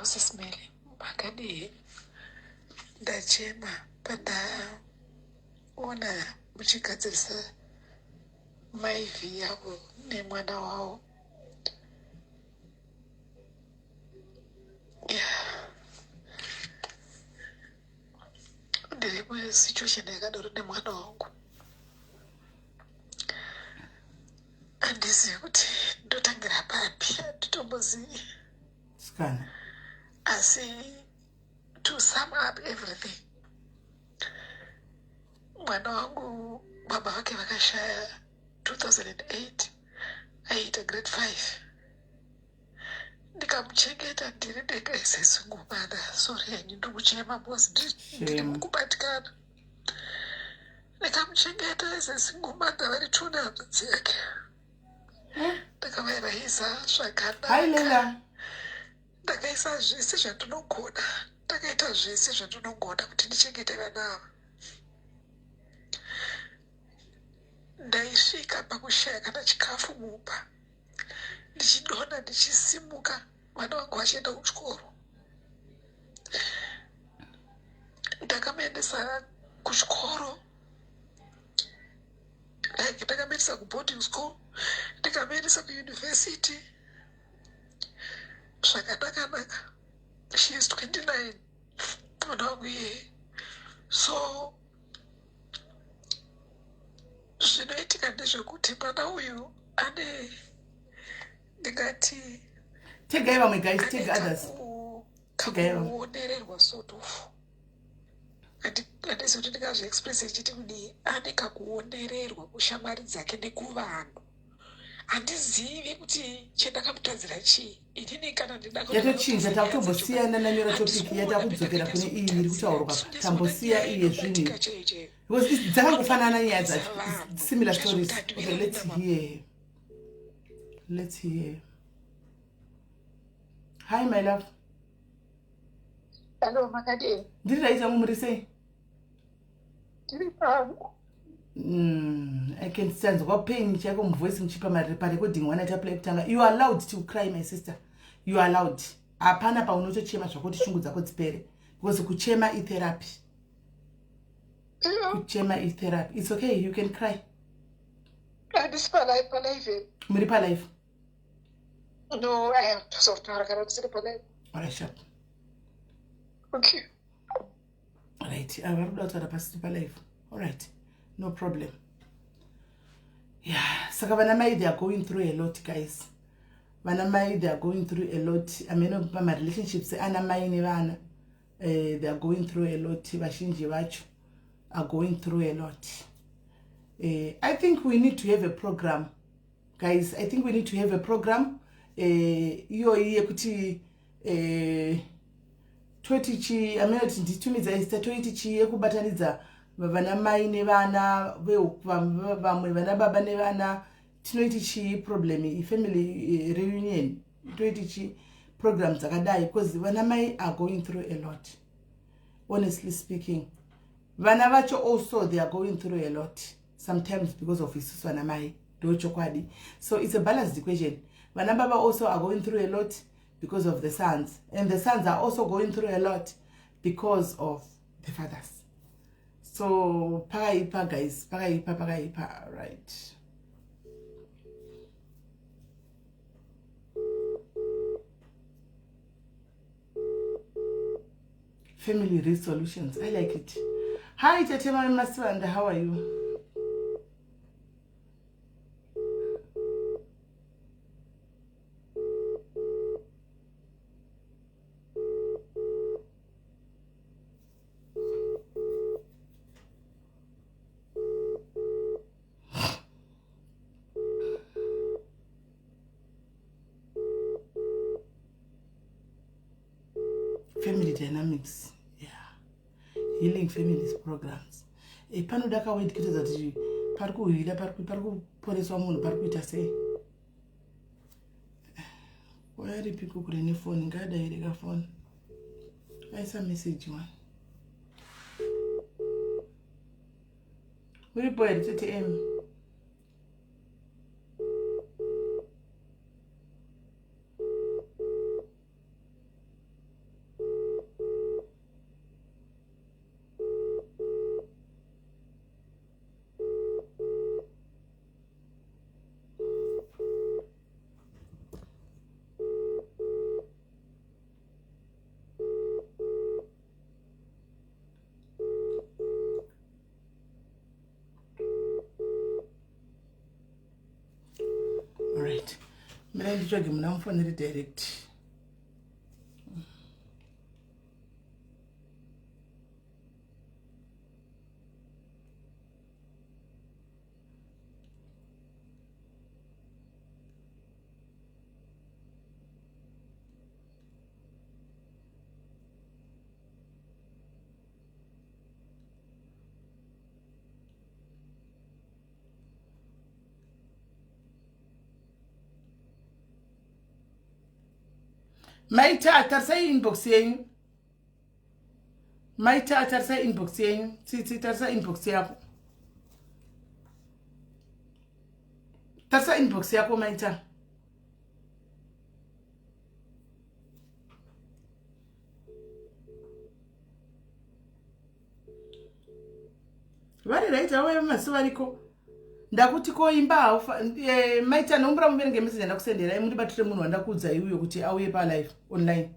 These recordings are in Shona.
Sis Melly, makadii? Ndachema pandaona muchigadzirisa mai V yavo nemwana wavo. Yeah. Ndiri musituation yakadaro nemwana wangu. Handizivi kuti ndotangira papi, handitombozivi. Sikana. Asi to sum up everything, mwana wangu baba vake vakashaya 2008 aiita grade 5 ndikamuchengeta ndiri ndega as a single mother. Sorry henyu ndiri kuchema because ndiri Shame. kubatikana. Ndikamuchengeta as a single mother vari two nehanzvadzi yake. Ndakavairaisa Hi zvakanaka. Leila. Ndakaisa zvese zvandinogona, ndakaita zvese zvandinogona kuti ndichengete vana ava. Ndaisvika pakushaya kana chikafu mumba, ndichidonha ndichisimuka, vana vangu vachienda kuchikoro. Ndakamuendesa kuchikoro, like ndakamuendesa kuboarding school, ndikamuendesa kuuniversity zvakanaka-naka. She is 29 mwana wangu iyeye. So zvinoitika ndezvekuti mwana uyu ane ndingati Tegai vamwe guys, take others. Tegai vamwe. Kakuonererwa sort of. Handizi kuti ndingazviexpress ichiti kudii, ane kakuonererwa kushamwari dzake nekuvanhu. Handizivi kuti chandakamutadzira chii inini kana ndida. Yatochinja, takutombosiyana nanyora topic, yatakudzokera kune iyi iri kutaurwa. Tambosiya iye zvinhu because dzakangofanana nyaya dzacho, similar stories. Okay, let's hear, let's hear. Hi my love. Hello, makadii? Ndiri right yangu, muri sei? Ndiri pangu. I can sanzwa pain chaiko muvoice muchipa parecording one ataplay kutanga. You are allowed to cry, my sister, you are allowed. Hapana paunotochema zvako kuti shungu dzako dzipere, because kuchema itherapy. Kuchema itherapy. It's okay, you can cry. Handisi palive, palive? Muri palive. No, I have tozotaura kana ndisiri palive. Alright, sharp. Okay. Right, ava vari kuda kutaura pasiri palive. Alright, no problem. Yeah, saka vana mai, they are going through a lot, guys. Vana mai, they are going through a lot. Ameno pamarelationships ana mai nevana, they are going through a lot. Vazhinji vacho are going through a lot. I think we need to have a program, guys. I think we need to have a program iyoyi yekuti toti chi amene kuti nditumidza zita, toiti chii, yekubatanidza vana mai nevana, vamwe vana baba nevana. Tinoiti chii problem, family reunion, toiti chii program dzakadai? Because vana mai are going through a lot, honestly speaking. Vana vacho also, they are going through a lot sometimes because of isusu vana mai, ndo chokwadi. So it's a balanced equation. Vana baba also are going through a lot because of the sons, and the sons are also going through a lot because of the fathers. So pakaipa, guys, pakaipa, pakaipa. Right, family resolutions, I like it. Hi tete Masivanda, how are you? Family dynamics, yeah, healing families programs. Panoda kaword kuitidza kuti pari kuhwira, pari kuporeswa munhu, pari kuita sei. Wayaripiko kure nefoni? Ngadaireka foni, aisa message one. Uripo here, tete M? Alright, mirai nditsvage muna mufonere direct. Maita, tarisai inbox yenyu. Maita, tarisai inbox yenyu. Tsitsi, tarisa inbox yako. Tarisa inbox yako, Maita. Vari right avo vemaziso variko. Ndakuti ko imba haufa Maita, nombura muverenge message yandakusenderai, mundibatire munhu wandakuudzai uyo kuti auye palive online.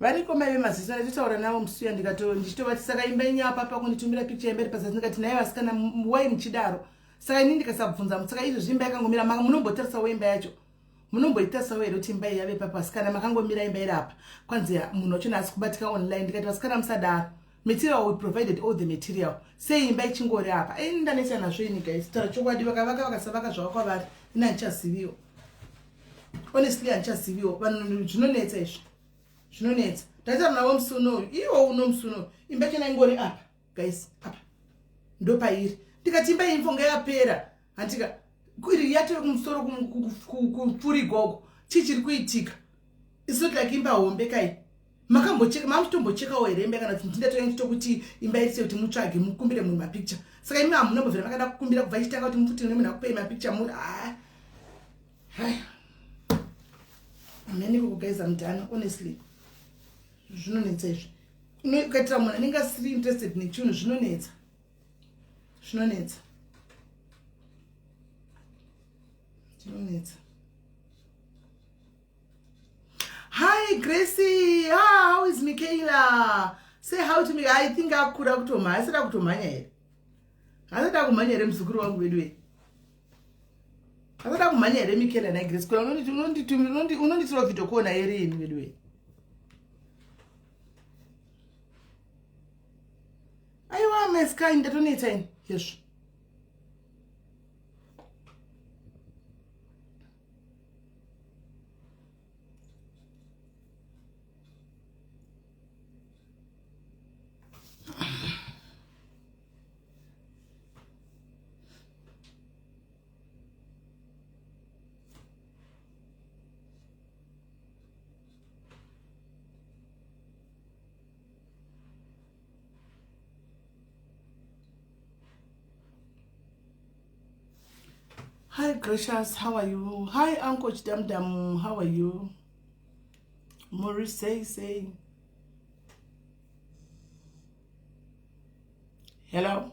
Variko mai vemaziso, ndachitaura navo musuya, ndichitovati saka imba yenyu apa pa kunditumira picture imba iri pazasi. Ndikati naye vasikana, wai muchidaro? Saka ini ndikasabvunza, saka izvozvi imba yakangomira, munombotarisa imba yacho, munomboitarisawo here kuti imba iyi yave papa? Vasikana, makangomira imba iri apa, kwanzi munhu wacho asi kubatika online. Ndikati vasikana, musadaro. Material, we provided all the material, sei imba ichingori apa? Ini ndanetsa nazvo ini guys, taura chokwadi. Vakavaka, vakasavaka, zvava kwavari. Ini handichaziviwo, honestly handichaziviwo. Vanhu, zvinonetsa izvi, zvinonetsa. Ndaitaura navo musi unoyu, iwo uno musi unoyu, imba chena ingori apa guys, apa ndopairi. Ndikati imba iyi mfonga yapera, handika iri yatove kumusoro kupfurigwa uko. Chii chiri kuitika? It's not like imba hombe kai. Makambocheka, mamuchitombochekawo here imba, kana kuti ndindatouya ndichitokuti imba iri sei, kuti mutsvage, mukumbire munhu mapicture? Saka imi hamuna mbobvira makada kukumbira kubva ichitanga kuti mufuti nemunhu akupei mapicture muri? Ah, hai, hamene kukugaiza mudhana. Honestly, zvinonetsa izvi. Ukaitira munhu anenge asiri interested nechinhu, zvinonetsa, zvinonetsa, zvinonetsa. Hi Gracie. Ah, how is Michaela? Say how to me. I think akura kutomhanya, asati akutomhanya here? Asati akumhanya here muzukuru wangu wedu we? Asati akumhanya here Michaela? Nai Grace, kura unonditira video kuona here ini wedu we? Aiwa, meskai, ndatonetsa ini yezvo. Hi Gracious, how are you? Hi Uncle Chidamdam, how are you? Maurice, say say. Hello.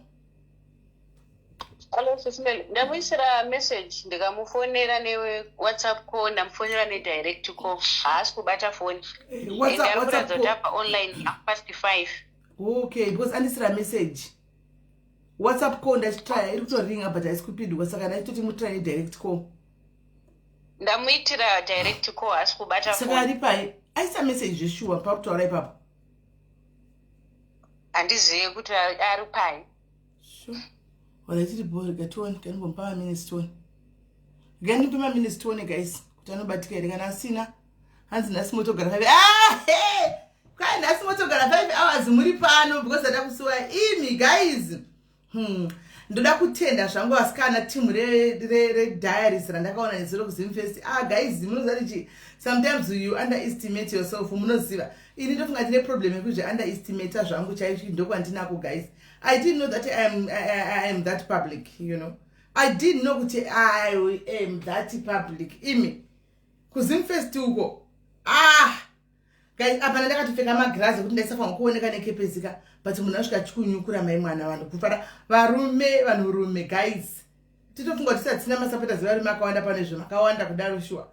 Hello, Sisimeli. Ndamuisira message, ndikamufonera neWhatsApp call, ndamufonera nedirect call. Haasi kubata foni. WhatsApp, Ari WhatsApp kuratidza kuti call. apa online 5:30. Okay, because andisira message. WhatsApp call ndachitry, iri kutoringa but haisi kupindurwa, saka ndachitoti mutry nedirect call. Ndamuitira direct call, haasi kubata Saka foni. ari pai? Aisa message zveshuwa pakutaura ipapo. Handizivi kuti ari pai. Sure. Alright, tiri bho, rega tione, kanimbomupa maminutes tione. Rega ndimupe maminutes tione guys, kuti anobatika here. Kana asina, hanzi nhasi motogara 5. Ah, hey! Kwai nhasi motogara 5 hours muri pano because ada kusuwa imi guys. Ndoda kutenda zvangu vasikana, team rediaries randakaona nezuro kuZimfest. Ah guys, munoziva kuti sometimes you underestimate yourself. Munoziva, ini ndofunga ndine problem yekuzvi underestimata zvangu chaizvo, ndokwandinako guys. I didn't know that I am that public. I didn't know kuti I am that public. Imi kuZimfest uko, ah guys, apana ndakatopfeka magirazi ekuti ndaisafanwa kuoneka nekepezika, but munhu asvika achikunyukura mai mwana, vanhu kufara, varume, vanhurume guys. Titofunga kuti tisatina masapota zevarume akawanda pane zvo, makawanda kudaro shuwa,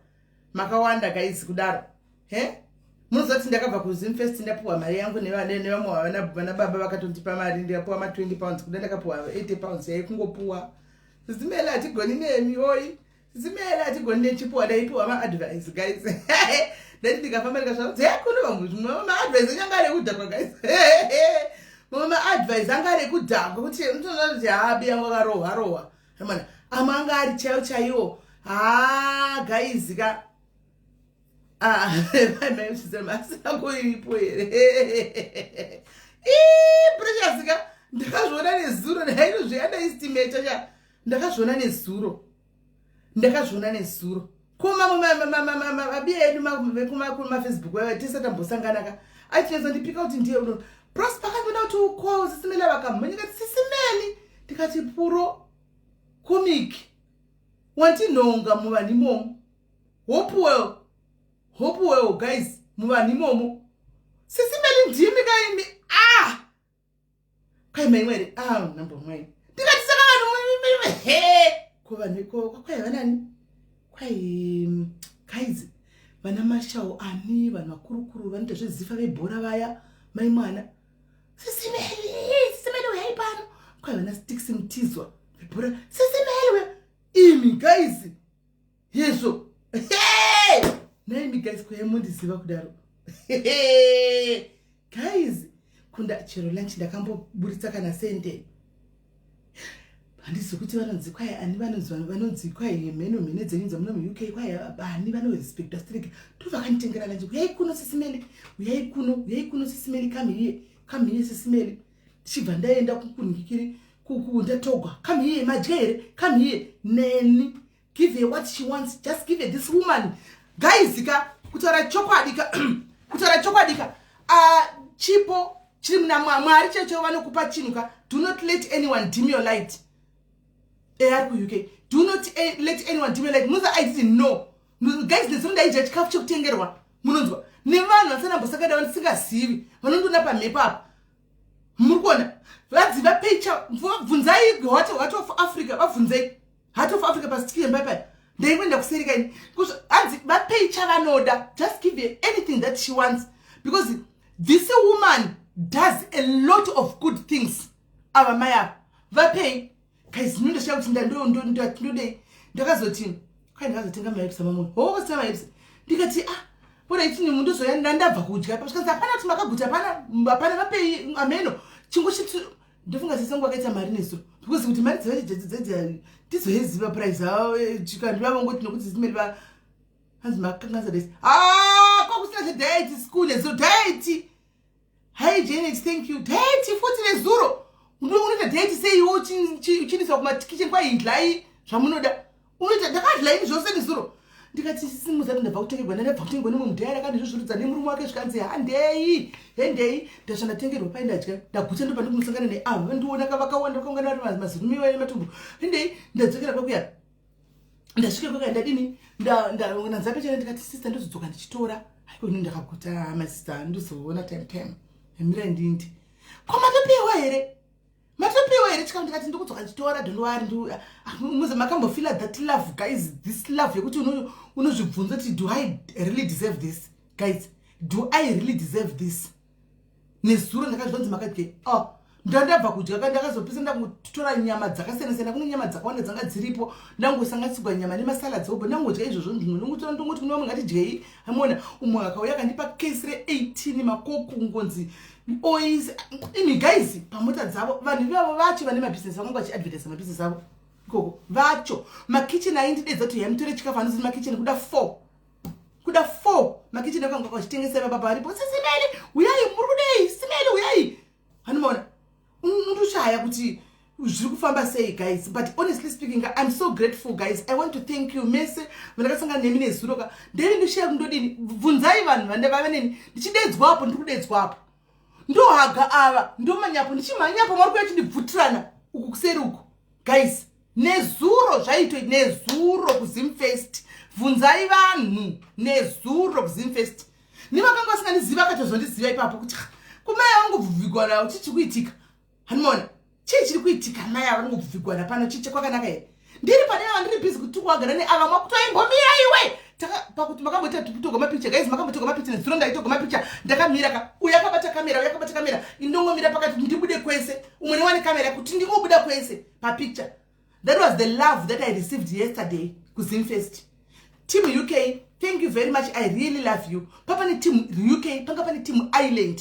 makawanda guys kudaro he. Munoziva kuti ndakabva kuZimfest, ndapiwa mari yangu nevamwe vana baba vakatondipa mari. Ndikapiwa ma20 pounds, kuda ndakapiwa 80 pounds. Yaikungopuwa zimele, hatigoni nemi oi zimele, hatigoni nechipuwa. Ndaipiwa maadvice, guys. Ndati ndikafamba ndikasvaa kuti kuno vamwe zvimwe maadvice enyu anga ari ekudhakwa, guys. Mamwe maadvice anga ari ekudhakwa, kuti unotoona kuti habi yangu akarohwa rohwa mana. Amwe anga ari chaiwo chaiwo. Ha, guys ka, asina kuiripo here? Precious ka, ndakazviona nezuro. Ndainozviunderestimata cha. Ndakazviona nezuro, ndakazviona nezuro. Ko mamwe mabiya edu vekumaFacebook vaiva tese tambosangana ka, aitinyatso kuti ndiye uno Prosper. Akandona kuti uko Sis Melly vakamhanya kati, "Sis Melly." Ndikati, "Puro comic wandinhonga muvanhu imomo." Hopewell, Hopewell, guys, muvanhu imomo. "Sis Melly, ndimi kaimi?" Ah, kwaimai ah, number mwai. Ndikati, "Saka vanhu he ko vanhu ikoko kwaiva nani?" Kwai, guys, vana mashau ani, vanhu vakurukuru vanoita zvezifa vebhora vaya. Mai mwana, "Sis Melly, Sis Melly, uyai pano." Kwaiva naStix Mutizwa vebhora. "Sis Melly, imi guys." Yezvo naimi guys, kwaimundiziva kudaro, guys? Kunda chero lunch ndakamboburitsa kana sende. Handizi kuti vanonzi kwai ani, vanonzi kwai mheno mhene dzenyu dzamuno muUK, kwai ani vanorespecta strict, ndo vakanditengera lunch. "Uyai kuno, Sis Melly, uyai kuno, uyai kuno, Sis Melly, come here, come here, Sis Melly." Ndichibva ndaenda kukunhikiri, ndatogwa, "Come here, madya here? Come here." Neni, give her what she wants, just give her. This woman, guys ka, kutaura chokwadi ka, kutaura chokwadi ka, chipo chiri muna Mwari checho. Vanokupa chinhu ka, do not let anyone dim your light. Ari kuUK. Do not let anyone dim your light. Munoza, I didn't know, guys. Nezuro ndaidya chikafu chekutengerwa, munonzwa, nevanhu vasanambosakada, vandisingazivi, vanondiona pamhepo apa. Muri kuona vadzi vapecha. Bvunzai Heart of Africa, vabvunzei Heart of Africa pasitikemba paya. Ndaingoenda kuseri kaini. Hanzi vapei chavanoda. Just give her anything that she wants, because this woman does a lot of good things. Ava mai ava, vapei, guys. Ndinondoshaa kuti ndodei. Ndakazoti kwai ndakazotenga mahips amamwe hokosenga mahips. Ndikati, "Ah, bona itini mundozoya." Ndandabva kudya pasvikanzi hapana kuti makaguta, hapana, hapana. Vapei ameno chingo chitu. Ndofunga sesangu akaita mari nezuro, because kuti mari dzavachidzedzedze tizoiziva price chikandivavongoti nokuti zimeli va hanzi makanganisa desi. Ah, kwakusina zvediet school nezuro, diet. Hi Janet, thank you. Diet futi nezuro. Unoita diet seiwo uchiniswa kumakitchen kwaidlai zvamunoda? Unoita ndakadla ini zvose nezuro. Ndikati, "Simuza, ndabva kutengerwa, ndabva kutengerwa nemwe mudhayari akandizvozvorudza nemurume wake." Zvikanzi, "Handei, hendei." Ndasva ndatengerwa pai, ndadya, ndaguta. Ndobva ndikunosangana neavo vandiona vakawanda, vakaungana vari mazirumiwa nematumbu. Hendei, ndadzokera kwakuya. Ndasvika kwakaya, ndadini, nanzapechana. Ndikati, "Sister, ndozodzoka ndichitora." Haiko ini ndakaguta, masista, ndozoona time time. Mirai ndindi ko matopiwa here? Matopiwa here chikamu? Ndikati, "Ndikudzoka ndichitora, don't worry." Muze makambofila that love, guys? This love yekuti unozvibvunza kuti, "Do I really deserve this, guys? Do I really deserve this?" Nezuro ndakazvinonzi makadye. Oh, ndandabva kudya ka, ndakazopisa, ndangotora nyama dzakasiyana siyana. Kune nyama dzakawanda dzanga dziripo. Ndangosanganisirwa nyama nemasaladzi obo, ndangodya izvozvo. Ndingotora, ndongoti kune vamwe, "Ngatidyei." Amona umwe akauya akandipa kesi re18 makoku ngonzi ois. Imi guys, pamota dzavo vanhu ivavo vacho vane mabhizinesi vakanga vachiadvertisa mabhizinesi avo ikoko vacho. Makicheni aindidedza kuti yamutore chikafu, anozi makicheni kuda 4, kuda 4 makicheni akanga vachitengesa ipapa paripo. "Sis Melly, uyai, muri kudei? Sis Melly, uyai." Anomaona undoshaya kuti zviri kufamba sei, guys. But honestly speaking, I'm so grateful, guys. I want to thank you mese vandakasangana nemi nezuro ka. Ndaive ndoshiya kundodini. Bvunzai vanhu vandavava neni ndichidedzwapo, ndiri kudedzwapo, ndohaga ava, ndomanyapo, ndichimhanyapo, mari kuya chindibvutirana uku kuseri uku, guys. Nezuro zvaitoi nezuro kuZimfest? Bvunzai vanhu nezuro kuZimfest nevakanga vasingandiziva, akatozondiziva ipapo kuti kumai vangobvubvigwana. Chii chiri kuitika? Hanimona chii chiri kuitika? Mai ava vangobvubvigwana pano, chii? Kwakanaka here? Ndiri pane ava, ndiri busy kuti kuwagara neava, mwakutoimbomira iwe. Pakuti makamboita kutorwa mapicha, guys, makambotorwa mapicha. Nezuro ndaitorwa mapicha ndakamira ka, uyo akabata kamera, uyo akabata kamera, indongomira pakati, ndibude kwese, umwe newane kamera, kuti ndingobuda kwese papicture. That was the love that I received yesterday kuZimfest. Team UK, thank you very much, I really love you. Papane team UK, panga pane team Ireland,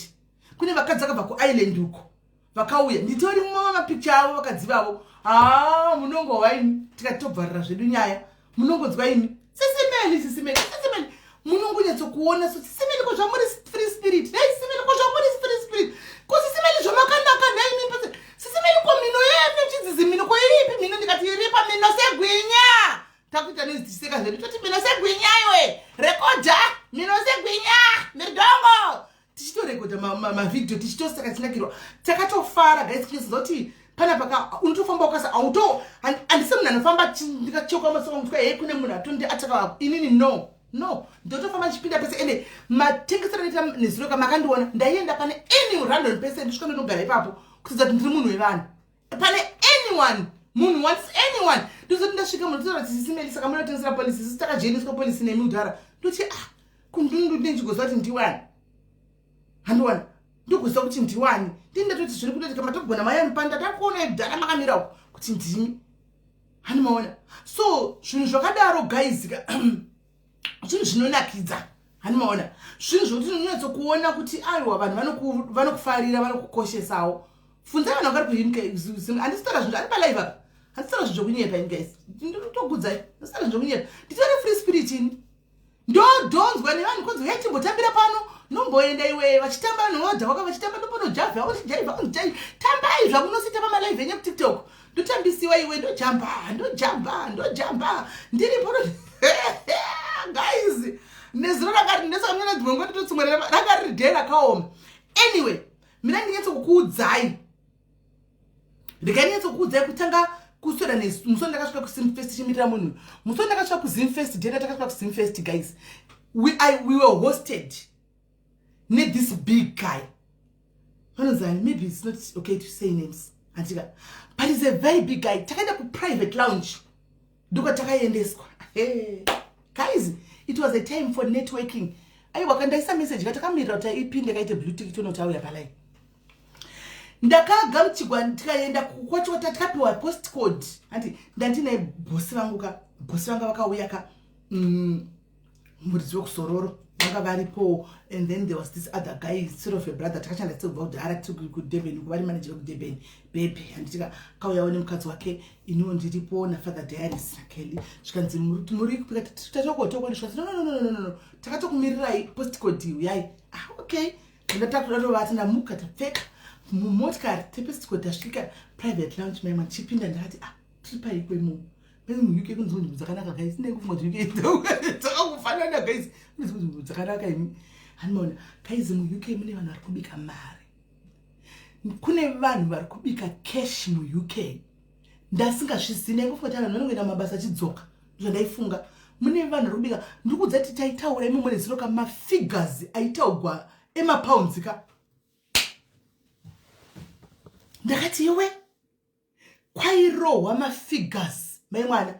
kune vakadzi vakabva kuIreland uko vakauya, nditori mumwe mapicha avo, vakadzi vavo. Ha, munongova imi, tikati tobvarira zvedu nyaya, munongonzwa imi, "Sisi Melly, Sisi Melly, Sisi Melly." Munongonyatsokuona so, "Sisi Melly, ko zvamuri free spirit nei? Sisi Melly, ko zvamuri free spirit? Ko Sisi Melly, zvamakanaka naimi? Sisi Melly, ko mhino yepi chidzizi mhino? Ko iripi mhino?" Ndikati, "Iripa mhino segwinya." Takuita nezichiseka zvedu, toti, "Mhino segwinya iwe, rekodha mhino segwinya miridongo." Tichitorekodha mavhidhiyo, tichitoseka, tinakirwa, takatofara, guys. Kunyatsoza kuti pana paka unotofamba ukasa auto, handisi munhu anofamba ndikachoka masoko mutwa, "He, kune munhu atondi ataka inini." No, no, ndotofamba ndichipinda pese. Ende matengesero anoita nezuro ka, makandiona ndaienda pane any random person, ndisvika ndinogara ipapo kutidza kuti ndiri munhu wevanhu. Pane anyone munhu wants anyone, ndozoti ndasvika, munhu totaura, "Sisi Melly, saka munotengesera policy?" Sisi takajeniswa policy nemi kudhara. Ndoti, "Ah, kundundu ndinchigozwa kuti ndiwani, handiwana ndokuziva kuti ndiwani." Ndini ndatoti zviri kutoitika, matogona mayani takuona kudhara makamirawo kuti ndimi, hanimaona. So zvinhu zvakadaro, guys, zvinhu zvinonakidza, hanimaona, zvinhu zvokuti unonyatsokuona kuti aiwa, vanhu vanokufarira, vanokukoshesawo. Funzai vanhu vakari kuhimka. Handisitaura zvinhu ari palive apa, handisitaura zvinhu zvokunyepa ini, guys, nditokudzai, handisitaura zvinhu zvokunyepa. Nditori free spirit ini, ndodhonzwa nevanhu kunzi, "He, timbotambira pano." Nomboenda iwe, vachitamba vanhu vachitamba, ndombonojavha, uchijaivha, tambai zvamunosita pamalive enye kuTikTok. Ndotambisiwa iwe, ndojamba, ndojamba, ndojamba, ndiripo, guys. Nezuro rakati nesakamuna dzimwe nguva nditotsumwerera, ranga riri day rakaoma. Anyway, mina ndinyatsokukuudzai, ndikanyatsokuudzai kutanga kuswera musi wandakasvika kuZimfest, chimirira munhu, musi wandakasvika kuZimfest, day ratakasvika kuZimfest, guys, we were hosted nethis big guy vanonzani. Maybe it's not okay to say names, andika, but is a very big guy. Takaenda kuprivate lounge, ndokwa takaendeswa. Guys, it was a time for networking. Aiwa, kandaisa message katakamirira kuti ipinde, kaite blue tick, tonoti auya palive. Ndakagamuchigwa, tikaenda kwacho, takapiwa postcode. Handi ndandine bhosi vangu ka, bhosi vanga vakauya ka, muridzi wekusororo vanga varipo. And then there was this other guy, sort of a brother, takashanda tsekubva kudhara tiri kuDurban, kuvari manager vekuDurban bebe, handitika. Kauyawo nemukadzi wake, iniwo ndiripo naFather Diaris naKelly. Zvikanzi, "Muri tatokotoko." Zvikanzi, "No, no, no, no, no, takatokumirirai, postcode, uyai." Ah, okay. Ndatakudatovata, ndamuka, tapfeka, mumotikari tepostcode, tasvika private lounge. Maima ndichipinda, ndakati, "Ah, tiri paikwe imomo?" MuUK kune dzimwe nzvimbo dzakanaka, guys. Ndinenge kufunga kuti UK dzakakufanana, guys, kune dzimwe nzvimbo dzakanaka imi, handimaona. Guys, muUK mune vanhu vari kubika mari, kune vanhu vari kubika cash muUK. Ndasingazvizivi, ndaingofunga kuti vanhu vanongoenda mumabasa achidzoka, zvandaifunga. Mune vanhu vari kubika. Ndiri kudza kuti taitaura imomo nezuro ka, mafigures aitaugwa emapounds ka, ndakati, "Iwe, kwairohwa mafigures." Mai mwana,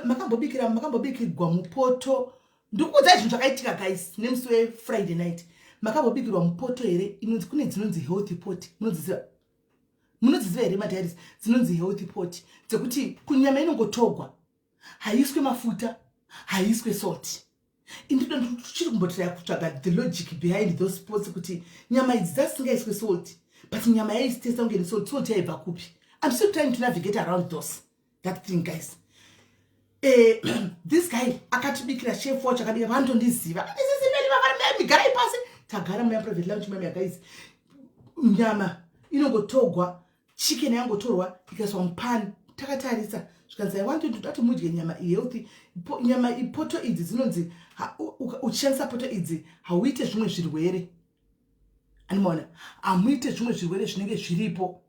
makambobikira, makambobikirwa mupoto? Ndikuudzai zvinhu zvakaitika, guys, nemusi weFriday night. Makambobikirwa mupoto here? Inonzi, kune dzinonzi healthy pot, munodziziva? Munodziziva here, madiaries? Dzinonzi healthy pot, dzekuti kunyama inongotogwa, haiswe mafuta, haiswe salt. Indido ndichiri kumbotiraya kutsvaga the logic behind those pots, kuti nyama idzi dzasingaiswe salt, but nyama yaisitesa kunge nesalt, salt yaibva kupi? I'm still trying to navigate around those that thing, guys. This guy akatibikira, chef wacho akabika, vanotondiziva, "Sisi Melly, migarai pasi." Tagara muya private lounge maya, guys, nyama inongotogwa, chicken yangotorwa ikaiswa mupani, takatarisa. Zvikanzi, "I want you to mudye nyama ihealthy, nyama ipoto idzi dzinonzi uchishandisa poto idzi hauite zvimwe zvirwere, animaona, hamuite zvimwe zvirwere zvinenge zviripo,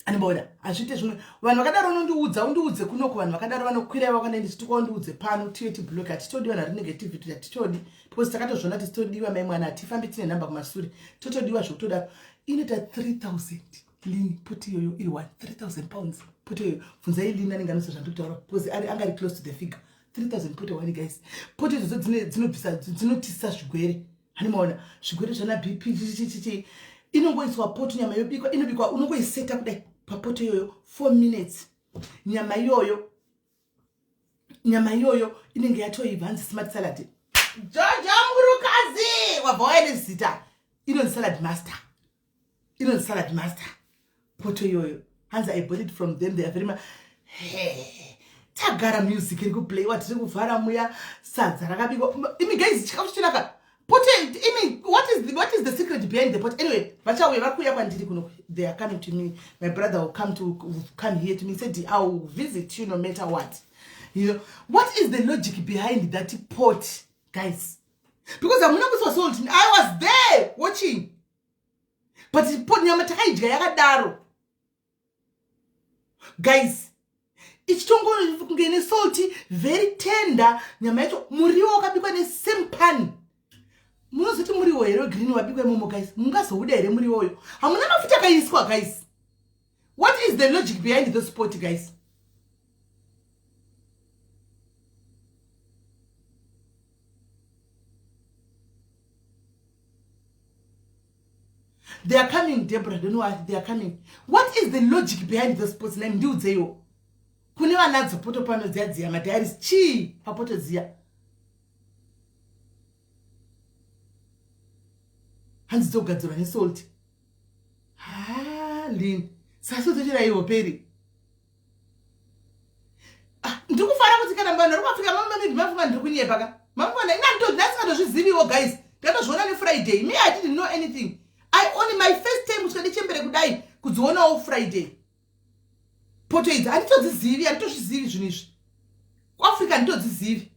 animaona, hazviite zvimwe." Vanhu vakadaro, unondiudza, undiudze kunoko, vanhu vakadaro vanokwira vakana, ndichituka, undiudze pano, tiye tiblock. Hatitodi vanhu vari negativity, hatitodi, because takatozviona tisitodiwa. Mai mwana, hatifambi tine nhamba kumasure, totodiwa zvekutodaro. Inoita 3000. Lini poti iyoyo iri 1 3000 pounds poto iyoyo. Bvunzai Lini anenge anosa zvandiri kutaura because ari anga ari close to the figure. 3000 poto one guys. Poto idzodzo dzinobvisa dzinotisa zvigwere. Hani maona zvigwere zvana BP chichichichi inongoiswa poto nyama yobikwa inobikwa unongoiseta kudai papoto iyoyo 4 minutes. Nyama iyoyo nyama iyoyo inenge yatoibva hanzi smart salad. Jojo Murukazi wabva waine zita inonzi salad master. Inonzi salad master poto iyoyo hanzi I bought it from them, they are very much. Hey, tagara music iri kuplayiwa tiri kuvhara muya sadza rakabikwa imi guys chikafu chichinaka poto imi what is the secret behind the pot? Anyway, vachauya vari kuuya kwandiri kuno, they are coming to me. My brother will come to will come here to me, said I will visit you no matter what. You know what is the logic behind that pot, guys? Because hamuna kuiswa salt. I was there watching, but pot nyama takaidya yakadaro guys, ichitongo kunge ine salt, very tender nyama yacho. Muriwo wakabikwa nesame pan. Munozoti muriwo here wegreen wabikwa imomo guys? Mungazouda here muriwo uyo? Hamuna mafuta akaiswa guys. What is the logic behind this pot, guys? They are coming, Deborah, don't worry, they are coming. What is the logic behind this pot? Nai ndiudzeiwo. Kune vanadzo poto pano dziya dziya madiaries chii papoto dziya? Hanzi dzogadzirwa nesalt. Ha, Lini. Saso dzochiraiwo peri. Ah, ndiri kufara kuti kana vanhu vari kuAfrica mafunga ndiri kunyepa ka. Mafunga ndasingandozviziviwo guys. Ndakatozviona neFriday. Me, I didn't know anything. I only my first time kusvika ndichembere kudai kudzionawo Friday. Poto idzi handitodzizivi, handitozvizivi zvinhu izvi. KuAfrica handitodzizivi.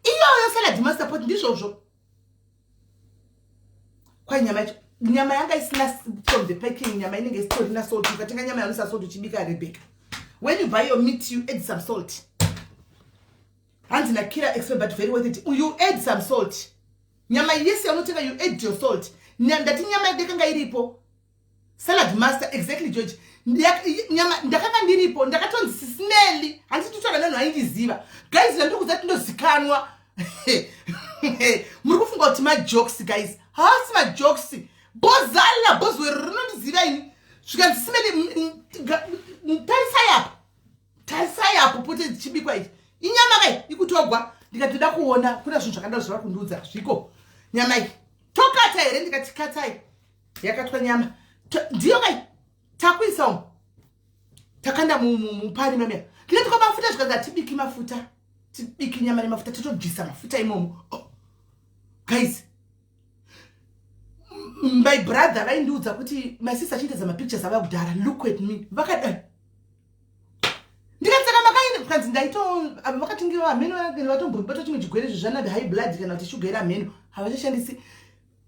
Iyoyo salad master pot ndizvozvo. Kwai nyama yacho nyama yanga isina from the packing, nyama inenge isitorina salt. Ukatenga nyama yanoisa salt uchibika, Rebecca. When you buy your meat, you add some salt. Hanzi nakira expert but very worth it. You add some salt. Nyama yese yaunotenga you add your salt. Ndati nyama yakanga iripo. Salad master, exactly George. Nyama ndakanga ndiripo, ndakatonzi smelly. Handisi kutaura nevanhu vaindiziva. Guys, ndandiri kuziva tindozikanwa. Muri kufunga kuti majokes guys. Haasi majokes. Bozala bozwero rinondiziva ini. Zvikanzi smelly, tarisai apo. Tarisai apo pote dzichibikwa ichi. Inyama kai ikutogwa. Ndikati ndoda kuona kuna zvinhu zvakadaro zvavari kundiudza zviko. Nyama iyi tokata here? Ndikati katai. Yakatwa nyama ndiyo kai takuisa umu takanda mupani mamia. Ndikati kwa mafuta, zvikanzi hatibiki mafuta, tibiki nyama nemafuta, totobvisa mafuta imomo. Oh. Guys, my brother vaindiudza kuti my sister achiitedza mapictures ava kudhara, look at me vakadai. Ndikati saka makaenda, kanzi ndaito ava vakatinge hameno vatombobata chimwe chigwere zvezvana high blood kana kuti shuga iri hameno havachashandisi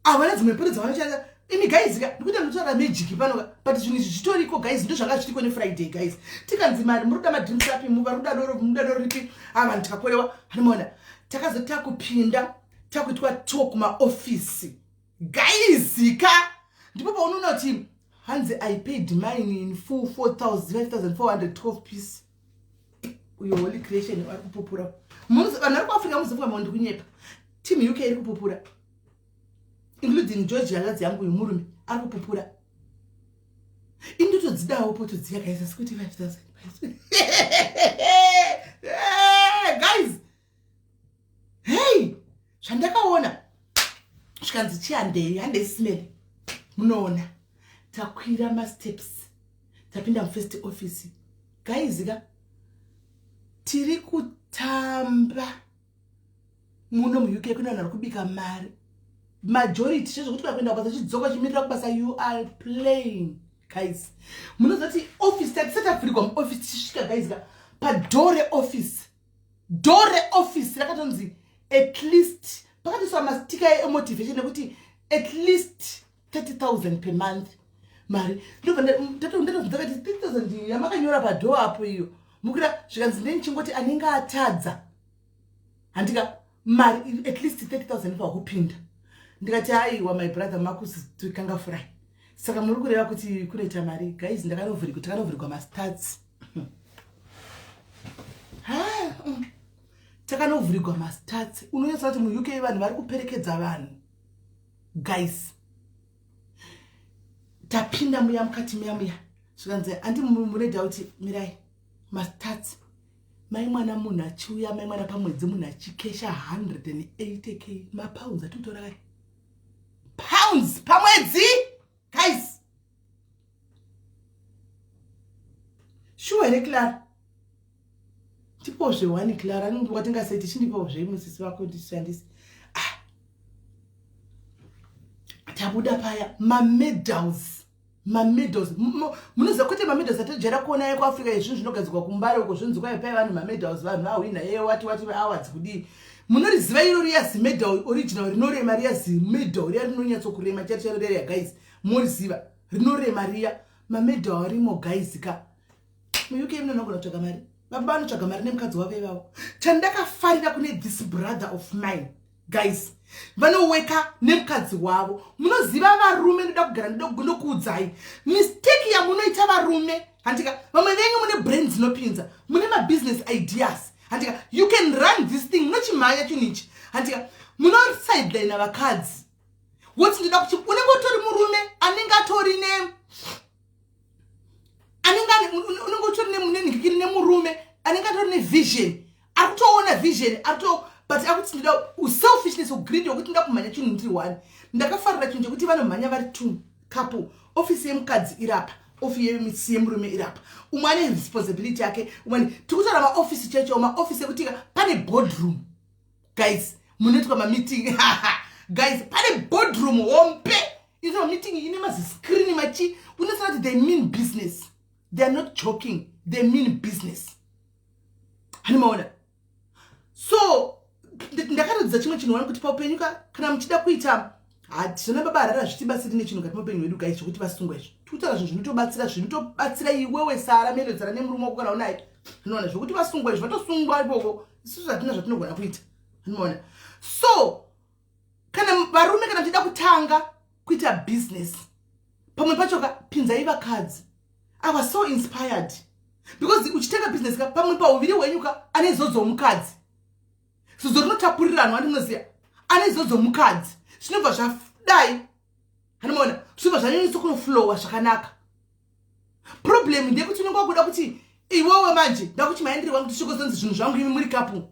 havana dzimwe poto dzavanoshandisa. Imi guys ka ndikuita ndinotaura magic pano ka, but zvinhu izvi zvitoriko guys, ndo zvanga zvichiriko nefriday guys. Tikanzi mari muri kuda madrinks api, vari kuda doro, muda doro ripi? Ava vanhu tikakorewa hanimoona. Takazoti takupinda takuitwa tour kumaofisi guys ka, ndipo paunoona kuti hanzi I paid mine in full 5412 piece. Uyo Holy Creation vari kupupura. Vanhu vari kuAfrica muzifunga mau ndikunyepa. Team UK iri kupupura, including George hanzvadzi yangu uyu murume ari kupupura. Indotodzidawo poto dziya guys, asi kuti 5000 guys. Hey, zvandakaona zvikanzi chihandei, handei smell. Munoona takwira masteps tapinda mufirst office guys ka, tiri kutamba muno muUK kune vanhu vari kubika mari majority chezvokuti vakuenda kubasa chidzoka chimirira kubasa. You are playing guys. Munoziva kuti office tatisati tavhurigwa muoffice tichisvika guys ka, padoor reoffice, door reoffice rakatonzi at least, pakatoiswa mastika emotivation ekuti at least 30,000 per month mari. Ndobva ndati 30,000 yamakanyora padoor apo iyo mukura, zvikanzi ndenichingoti anenge atadza handika mari at least 30,000 pakupinda. Ndikati aiwa, my brother Marcus, tikangafurai. Saka muri kureva kuti kunoita mari guys? Ndakanovhurigwa, takanovhurigwa mastats. Takanovhurigwa mastats. Unonyatsa kuti muUK vanhu vari kuperekedza vanhu guys. Tapinda muya mukati muya muya, zvikanzi andi mune doubt, mirai mastats. Mai mwana munhu achiuya, mai mwana, pamwedzi munhu achikesha 180K mapounds atikutora kai pounds pamwedzi guys. Shuwa here Clara? Ndipozve one Clara watingasei tichindipawo musisi vako ndishandise. Ah. Tabuda paya, mamedals, mamedals. Munoziva kwete mamedals atojaira kuona ekuAfrica, izvinhu zvinogadzirwa kuMbare uko, zvinzi kwai pai vanhu mamedals, vanhu vahwina ye wati wati awards kudii. Munoriziva iro riya zimedal original rinorema riya, zimedal riya rinonyatsokurema charo charo riya guys, moriziva rinorema riya. Mamedal arimo guys ka muUK. Munonogona kutsvaga mari, baba vanotsvaga mari nemukadzi wavo ivavo. Chandakafarira kune this brother of mine guys, vanoweka nemukadzi wavo. Munoziva varume, ndoda kugara ndokuudzai mistake yamunoita varume, handika? Vamwe venyu mune brain dzinopinza, mune mabusiness ideas, handika? You can run this thing, munochimhanya chinhu ichi, handika? Munosideline vakadzi, woti ndoda kuti unenge utori murume anenge atori ne anenge unenge utori nenhikiri nemurume anenge atori nevision, ari kutoona vision, arito, but akuti ndida uselfishness, ugreed wekuti ndoda kumhanya chinhu ndiri one. Ndakafarira chinhu chekuti vanomhanya vari two couple. Ofisi yemukadzi irapa, ofisi yemurume irapa, umwe ane responsibility yake, umwe tiri kutaura maofisi chaicho, maofisi ekuti pane boardroom guys, munoitwa mameeting guys, pane boardroom hombe inoitwa meeting, ine maziscreen machi. Unotsona kuti they mean business, they are not joking, they mean business, hanimaona? So ndakatodzidza chimwe chinhu wani, kuti paupenyu ka, kana muchida kuita zvana baba Harara, zvitibatsiri nechinhu kati muupenyu hwedu guys, zvokuti vasungwa izvo. Tikutaura zvinhu zvinotobatsira, zvinotobatsira iwewe Sara Melodzara nemurume wako kana unaye, unoona? Zvokuti vasungwa izvo, vatosungwa ikoko, isusu hatina zvatinogona kuita, unoona? So kana varume, kana muchida kutanga kuita business, pamwe pacho ka pinzai vakadzi. I was so inspired because uchitenga business ka, pamwe pauviri hwenyu ka, ane zodzo mukadzi, zodzo rinotapuriranwa, ndinoziva ane zodzo mukadzi, zvinobva zvadai, hanomaona? Zvinobva zvanyanyisa kunoflowa zvakanaka. Problem ndeyekuti unenge wakuda kuti iwewe manje ndakuti maendiri wangu tisvikozonzi zvinhu zvangu, imi muri couple.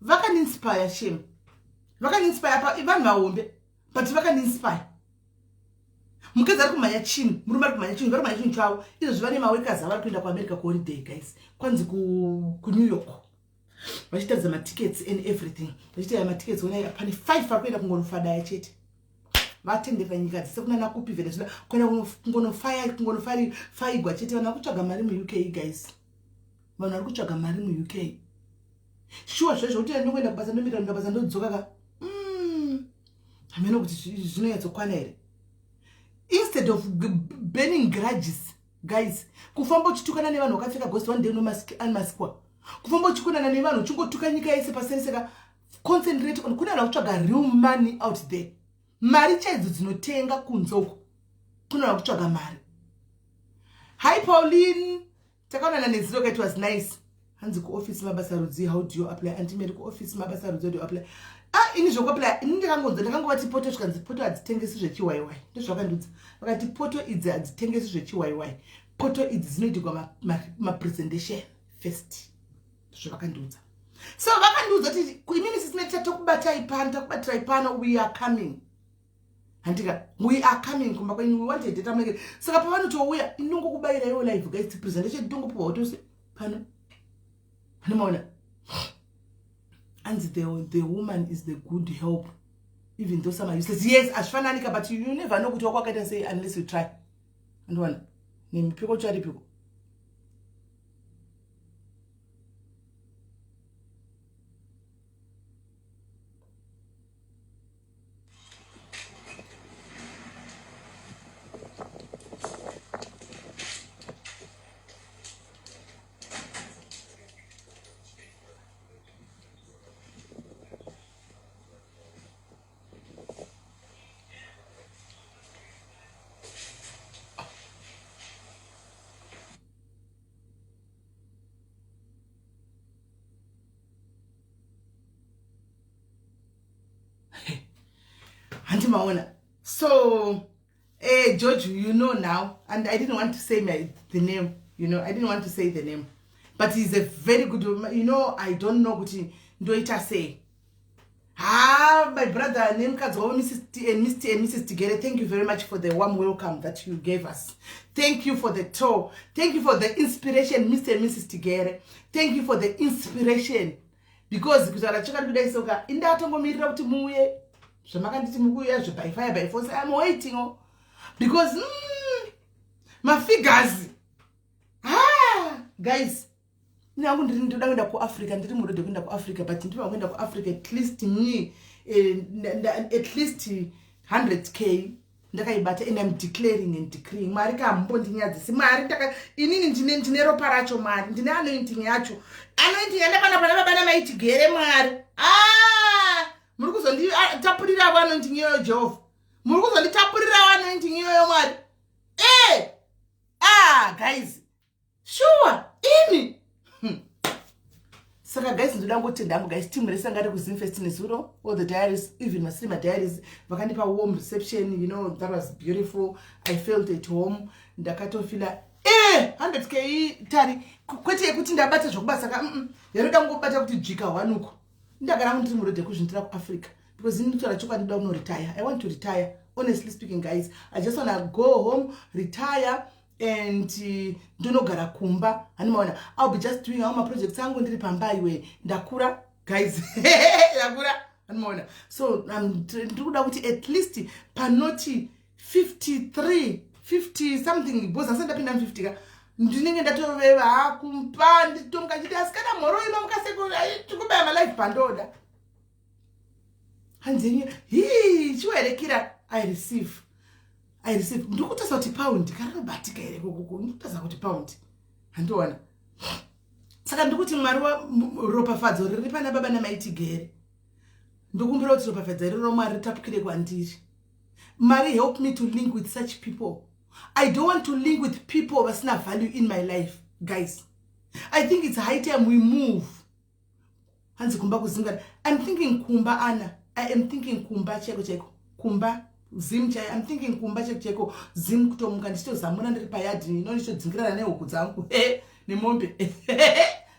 Vakaniinspire shame, vakaniinspire pa vanhu vahombe, but vakaniinspire. Mukadzi ari kumhanya chinhu, murume ari kumhanya chinhu, vari kumhanya chinhu chavo izvozvi. Vane maworkers avari kuenda kuAmerica kuholiday guys, kwanzi kuNew York, vachitaridza matickets and everything, vachitaridza matickets. Onai, pane five vari kuenda kungonofadaya chete, vatenderera nyika dzese kunana kupi, Venezuela, kuenda kungonofaya, kungonofaigwa chete. Vanhu vari kutsvaga mari muUK guys, vanhu vari kutsvaga mari muUK shuwa. Zvezvo kuti ndongoenda kubasa, ndomira enda basa, ndodzoka ka, hameno kuti zvinonyatsokwana here. Instead of burning grudges guys, kufamba uchitukana nevanhu wakapfeka ghost, one day unounmaskwa. Kufamba uchikonana nevanhu, uchingotuka nyika yese pasereseka, concentrate on kune vanhu vakutsvaga real money out there, mari chaidzo dzinotenga kunze uko, kune vanhu vakutsvaga mari. Hi Pauline, takaonana nezuro, it was nice. Hanzi kuofisi mabasa rudzi, how do you apply? Antimary, kuofisi mabasa rudzi, how do you apply? Ah, ini zvokuapply, ini ndakangonza, ndakangovati poto, zvikanzi poto hadzitengesi zvechiwaiwai. Ndozvavakandudza, vakati poto idzi hadzitengesi zvechiwaiwai, poto idzi dzinoitirwa mapresentation first. Ndozvavakandiudza. So vakandiudza kuti imini sisine tatokubatai pano, takubatirai pano, we are coming, handika? We are coming kumba kwenyu, we wanted data munenge. Saka pavanotouya, inongokubayira iwo live guys, presentation tongopiwawo tose pano, anomaona? Anzi the woman is the good help even though some are useless. Yes, hazvifananika, but you never know kuti wako wakaita sei unless you try, andiwana nemipiko charipiko. Handimaona. So George, you know now, and I didn't want to say the name. I didn't want to say the name, but he's a very good. I don't know kuti ndoita sei. Ha, my brother nemukadzi wavo, Mrs T and Mr and Mrs Tigere, thank you very much for the warm welcome that you gave us. Thank you for the tour. Thank you for the inspiration, Mr and Mrs Tigere. Thank you for the inspiration, because kutaura chokwadi kudai soka, indatongomirira kuti muuye. Zvamakanditi mukuuya zve by fire by force, I'm waiting, oh, because mafigures, ah, guys, nangu ndiri ndoda kuenda kuAfrica. Ndiri muroad kuenda kuAfrica, but ndinoda kuenda kuAfrica at least me at least 100K ndakaibata. And I'm declaring and decreeing, Mwari kambondinyadzisi. Mwari, inini ndine ropa racho. Mwari, ndine anointing yacho, anointing yandakaona pana baba namaiTigere. Mwari, ah, muri kuzonditapurirawo anointing iyoyo. Jehovha, muri kuzonditapurirawo anointing iyoyo. Mwari, e ah, guys, sure imi. Saka guys, ndoda ngotenda hangu guys, team rese anga rikuZimfest nezuro, all the diaries, even masiri madiaries, vakandipa warm reception. That was beautiful. I felt at home. Ndakatofila e 100K tari, kwete yekuti ndabata zvokubasa ka. Yaroda ngobata kuti dzvika one uko. Ndagara ndiri muroad yekuzvindira kuAfrica, because ini chokwadi ndoda kunoretire. I want to retire, honestly speaking, guys. I just wanna go home, retire and ndonogara kumba. Handimaona, I'll be just doing all maprojects angu ndiri pamba. Iwe, ndakura guys, ndakura. Handimaona. So ndiri kuda kuti at least panoti 53, 50 something, because asati ndapinda mu50 ka, ndinenge ndatoveva kumba, nditomuka chiti asikana mhoro ino mukaseko tikubaya malife pandoda. Hanzi hi chiwerekira. I receive, I receive. Ndiri kutarisa kuti paundi karinobatika here kokoko. Ndiri kutarisa kuti paundi handiona. Saka ndikuti Mwari, ropafadzo riri pana baba namaiTigere, ndokumbira kuti ropafadzo iroro, Mwari, ritapukire kwandiri. Mwari, help me to link with such people. I don't want to link with people vasina value in my life. Guys, I think it's high time we move. Hanzi kumba kuzingana. I'm thinking kumba, ana. I am thinking kumba chaiko chaiko, kumba Zim chai. I'm thinking kumba chaiko chaiko, Zim. Kutomuka ndichitozamura ndiri payadhi ino, ndichitodzingirana nehuku dzangu nemombe.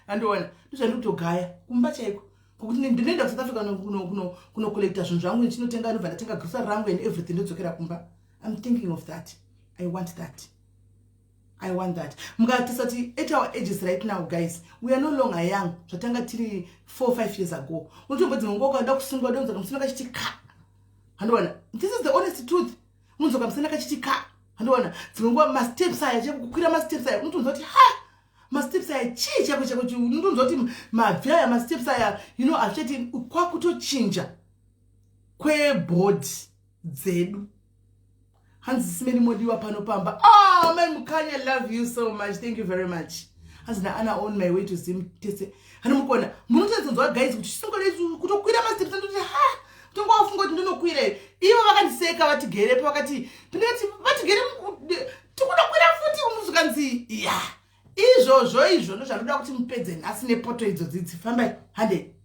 Andiona, ndozvandiri kutogaya, kumba chaiko, kokuti ndinoenda kuSouth Africa kunocollecta zvinhu zvangu, ndichinotenga, ndobva ndatenga grocery rangu and everything, ndodzokera kumba. I'm thinking of that. I want that, I want that. Mukatarisa kuti at our ages right now, guys, we are no longer young. Zvatanga tiri 4 5 years ago, unotombodzi nguva ukada kusungwa, donzoka musina kachiti ka. Handiona, this is the honest truth. Unonzoka musina kachiti ka. Handiona, dzimwe nguva masteps aya, chekukwira masteps aya, unotonzwa kuti ha, masteps aya chii chako chako. Unotonzwa kuti mabvi aya, masteps aya, hazvichati, kwakutochinja kwebody dzedu. Hanzi simeni modiwa pano pamba. Ah, mai Mukanya, love you so much. Thank you very much. Hanzi naana, on my way to Zim tese. Hani mukuona, munotedzonzwa guys kuti chisingole kutokwira masteps, andoti ha, tongowafunga kuti ndinokwira. Ivo vakandiseka vatigerepo, vakati ndingati vatigere tikunokwira futi. Unozokanzi ya izvozvo, izvo ndozvanoda kuti mupedze nhasi nepoto idzo dzidzi. Fambai, hande.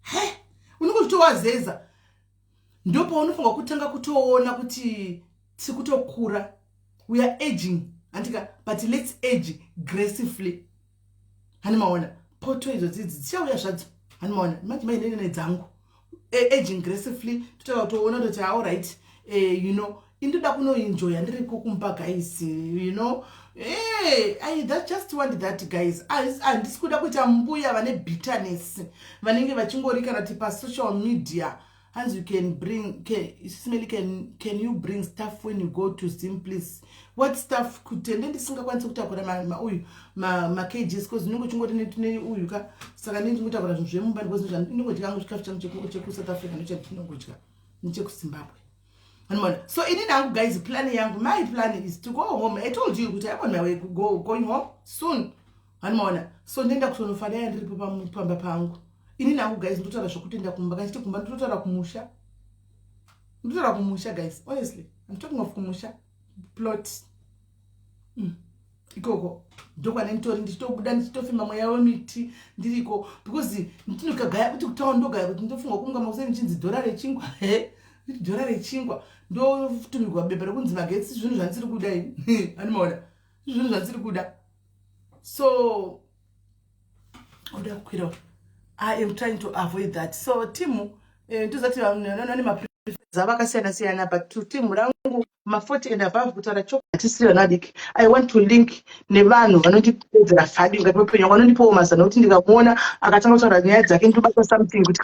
He, unenge uchitowazeza. Ndopaunofunga kutanga kutoona kuti tiri kutokura. We are aging, handika? But let's age gracefully. Hani maona, poto idzo dzidzi dzichauya zvadzo. Hani maona, manje mainenene dzangu, aging gracefully, totanga kutoona kuti alright, indoda kunoenjoya ndiriko kumba guys. Hey, I that just want that, guys. Handisi kuda kuita mbuya vane bitterness, vanenge vachingori kana ti pasocial media. Hanzi you can bring can, Simeli, can you bring stuff when you go to Zim, please? What stuff? Kutende ndisingakwanisi kutakura mauyu makgs, because unenge uchingori neuyu ka. Saka ndini ndingotakura zvinhu zvemumba, because ndinongodya hangu chikafu changu chekuSouth Africa, ndochandinongodya nechekuZimbabwe. Anoona. So inini hangu guys, plan yangu, my plan is to go home. I told you kuti I'm on my way going home soon. Anomaona. So ndoenda kutonofadaya ndiripo pamba pangu. Inini hangu guys, ndotaura zvokutoenda kumba. Kana chiti kumba, ndototaura kumusha, ndotaura kumusha guys. Honestly, I'm talking of kumusha plot. Ikoko ndokwane nditori ndichitobuda, ndichitofema mweya wemiti ndiriko, because ndinokagaya kuti kutaura ndogaya kuti ndofunga kunga makuseni ndichinzi dhora rechingwa. He, Dhora rechingwa, ndotumigwa bepa rekunzi magetsi. Zvinhu zvandisiri kuda ini, animaona, zvinhu zvandisiri kuda. So oda kukwira, I am trying to avoid that. So timu, ndozati vane mapreference akasiyana siyana, but to timu rangu ma40 and above, kutaura hatisiri vana vadiki. I want to link nevanhu vanondipedzera value mukati meupenyu wangu, vanondipawo mazano kuti ndikamuona akatanga kutaura nyaya dzake, ndobata something kuti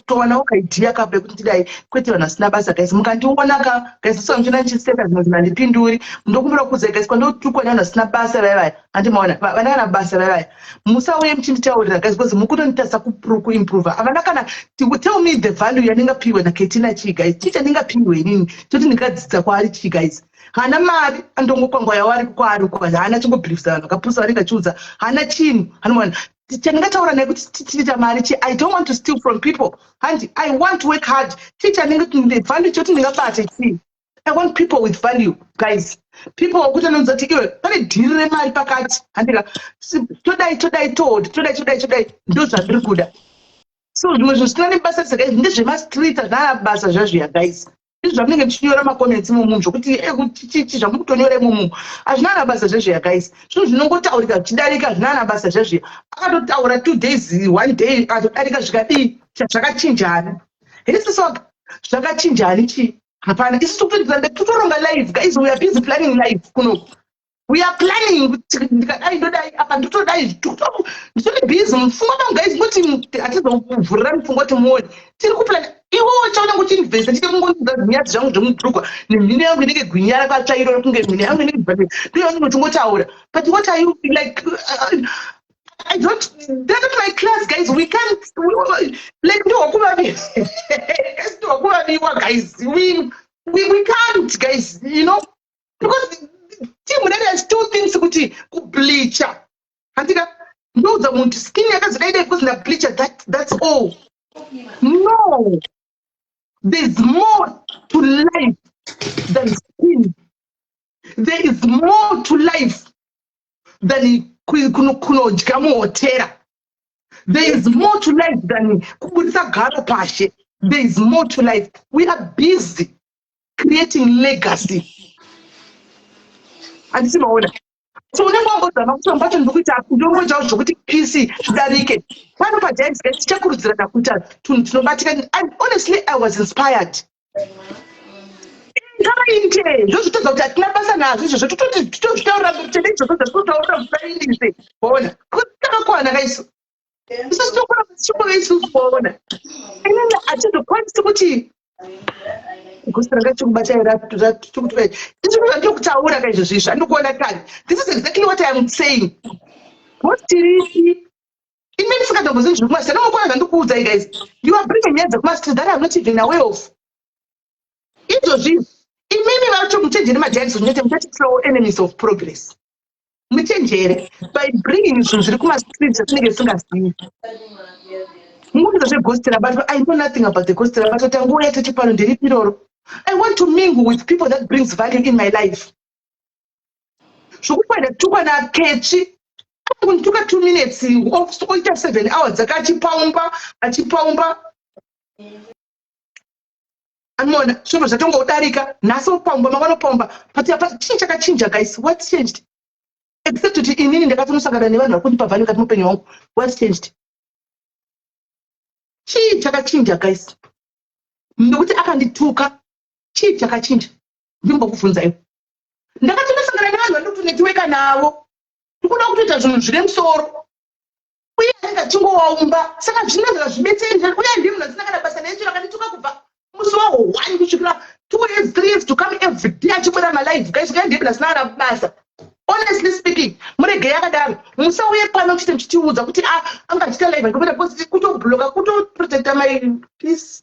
towanawo kaidea kapo ekuti ndidai, kwete vanhu vasina basa. Guys, mukandiona ka, guys, so muchiona ndichiseka zvimwe zvinhu, handipinduri. Ndokumbira kukudzai, guys, kwandotukwa nevanhu vasina basa vaya vaya, handimaona vana kana basa vaya vaya, musauye muchinditaurira, guys, because mukutonditasa kuimprova. Havana kana tell me the value yandingapiwe naKetina. Chii, guys? Chii chandingapiwe inini choti ndingadzidza kwaari? Chii, guys? Haana mari, andongokwangwa yavari kwaari uko, haana chingobhilivhisa vanhu vakapusa vanenge achiudza, haana chinhu. Anomaona chandingataura naye kuti tiita mari chi? I don't want to steal from people, handi. I want to work hard. Chii chandinge value choti ndingabate chii? I want people with value, guys, people wekuti anonzi kuti iwe pane dhiri remari pakati, handika? Todai, todai, todi, todai, todai, todai, ndo zvandiri kuda. So zvimwe zvinhu zvisina nebasa rese, guys, ndezvemastreet, hazvina basa zvazviya, guys. Izvi zvamunenge muchinyora macomments imomu, zvokuti chichi zvamuri kutonyora imomu, hazvina na basa zvezviya, guys. Zvinhu zvinongotaurika zvichidarika, hazvina na basa zvezviya. Akatotaura 2 days, one day akatodarika, zvikadii? Zvakachinjani hesisoga? Zvakachinjani chii? Hapana. Isu totoronga live, guys. We are busy planning live kunoku. We are planning kuti ndikadai ndodai apa, ndotodai, nditori busy mupfungwa mangu, guys. Ngoti hatizovhurira mupfungwa kuti muone tiri kuplana. Iwewo chaunenge uchiinvesta chite kungondiudza zvinyadzi zvangu zvemubhurugwa nemhino yangu inenge gwinya rakatsvairo, kunge mhino yangu inenge ndo yaunenge uchingotaura. But what are you like? I don't, they're not my class, guys. We can't, like, ndokuvaviwa, guys. We can't, guys, because team rere still thinks kuti kubleacha, handika? Ndoudza munhu skin yakazodai dai because ndableacha, that's all. No, there's more to life than skin. There is more to life than kunodya muhotera. There is more to life than kubudisa garo pashe. There is more to life. We are busy creating legacy, handisi maona? So unenge wangozama kuti ambacho ndikuita, ndongoitawo zvokuti peace zvidarike pano pagiants. Tichakurudzirana kuita tunhu tinobatika. And honestly, I was inspired. Ngavaite ndozvitodza kuti hatina basa nazvo izvozvo, totozvitaurira tende izvozvo zvatinotaurira musaindise ona kuti takakwana kaisu. Isusu tokwana tichingove isusu, waona? Inini hatizokwanisi kuti gusi ranga chikubata ratukutuka izvo zvandiri kutaura ka izvozvo, izvo andikuona kare. This is exactly what I am saying. What tiripi imi ndisingatombozivi zviri kumastreet? Anomukona zvandikuudzai, guys. You are bringing nyaya dzekumastreet that I'm not even aware of. Izvozvi imimi vacho muchenjere, madiaries muchete muchati flow enemies of progress. Muchenjere by bringing zvinhu zviri kumastreet zvatinenge tisingazivi. Munguza zveghost rabatwa, I know nothing about the ghost rabatwa. Tanguva toti pano nderipi iroro? I want to mingle with people that brings value in my life. Zvokukwenda tukwa nakechi kunituka 2 minutes, oita 7 hours dzaka achipaumba, achipaumba, anoona zvinobva zvatongodarika. Nhasi opaumba, mangwana opaumba. But chii chakachinja, guys? What changed, except kuti inini ndakatonosangana nevanhu vari kundipa value kati mupenyu wangu? What changed? Chii chakachinja, guys, nekuti akandituka? Chii chakachinja? Ndimbokubvunzaiwo. Ndakatonosangana nevanhu vandikutonetiweka navo, ndikuda kutoita zvinhu zvine musoro, uye anenge achingowaumba. Saka zvinenge zvibetseri, uye ndii munhu asina kana basa nechiro. Akandituka kubva musi wa1 kusvikira 2 years, 3 years to come, every day achibuda malive, guys. Uye ndii munhu asina kana basa. Honestly speaking, muregei akadaro. Musauye pano chite muchitiudza kuti ah, anga achiita live andikuita, because kutobloka, kutoprotecta my peace,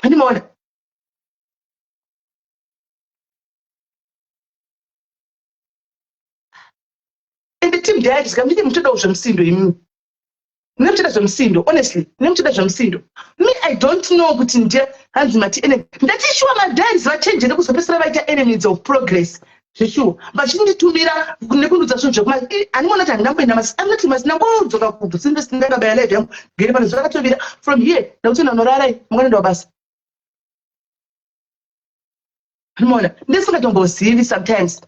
handimaona? Ende team diaries ka, munenge muchidawo zvemusindo imimi, mune muchida zvemusindo. Honestly, mune muchida zvemusindo. Me, I don't know kuti nje hanzi mati enemy. Ndati shuwa madiaries vachenjere kuzopedzisira vaita enemies of progress. Zveshuwa vachinditumira nekundiudza zvinhu zvekuma handiona kuti handingamboenda masi anoti masi ndangodzoka kubva since ndakabaya live yangu gere pano zvakatovira from here ndakuti ndanorara mangwana ndawabasa. Unoona, ndisingatombozivi sometimes.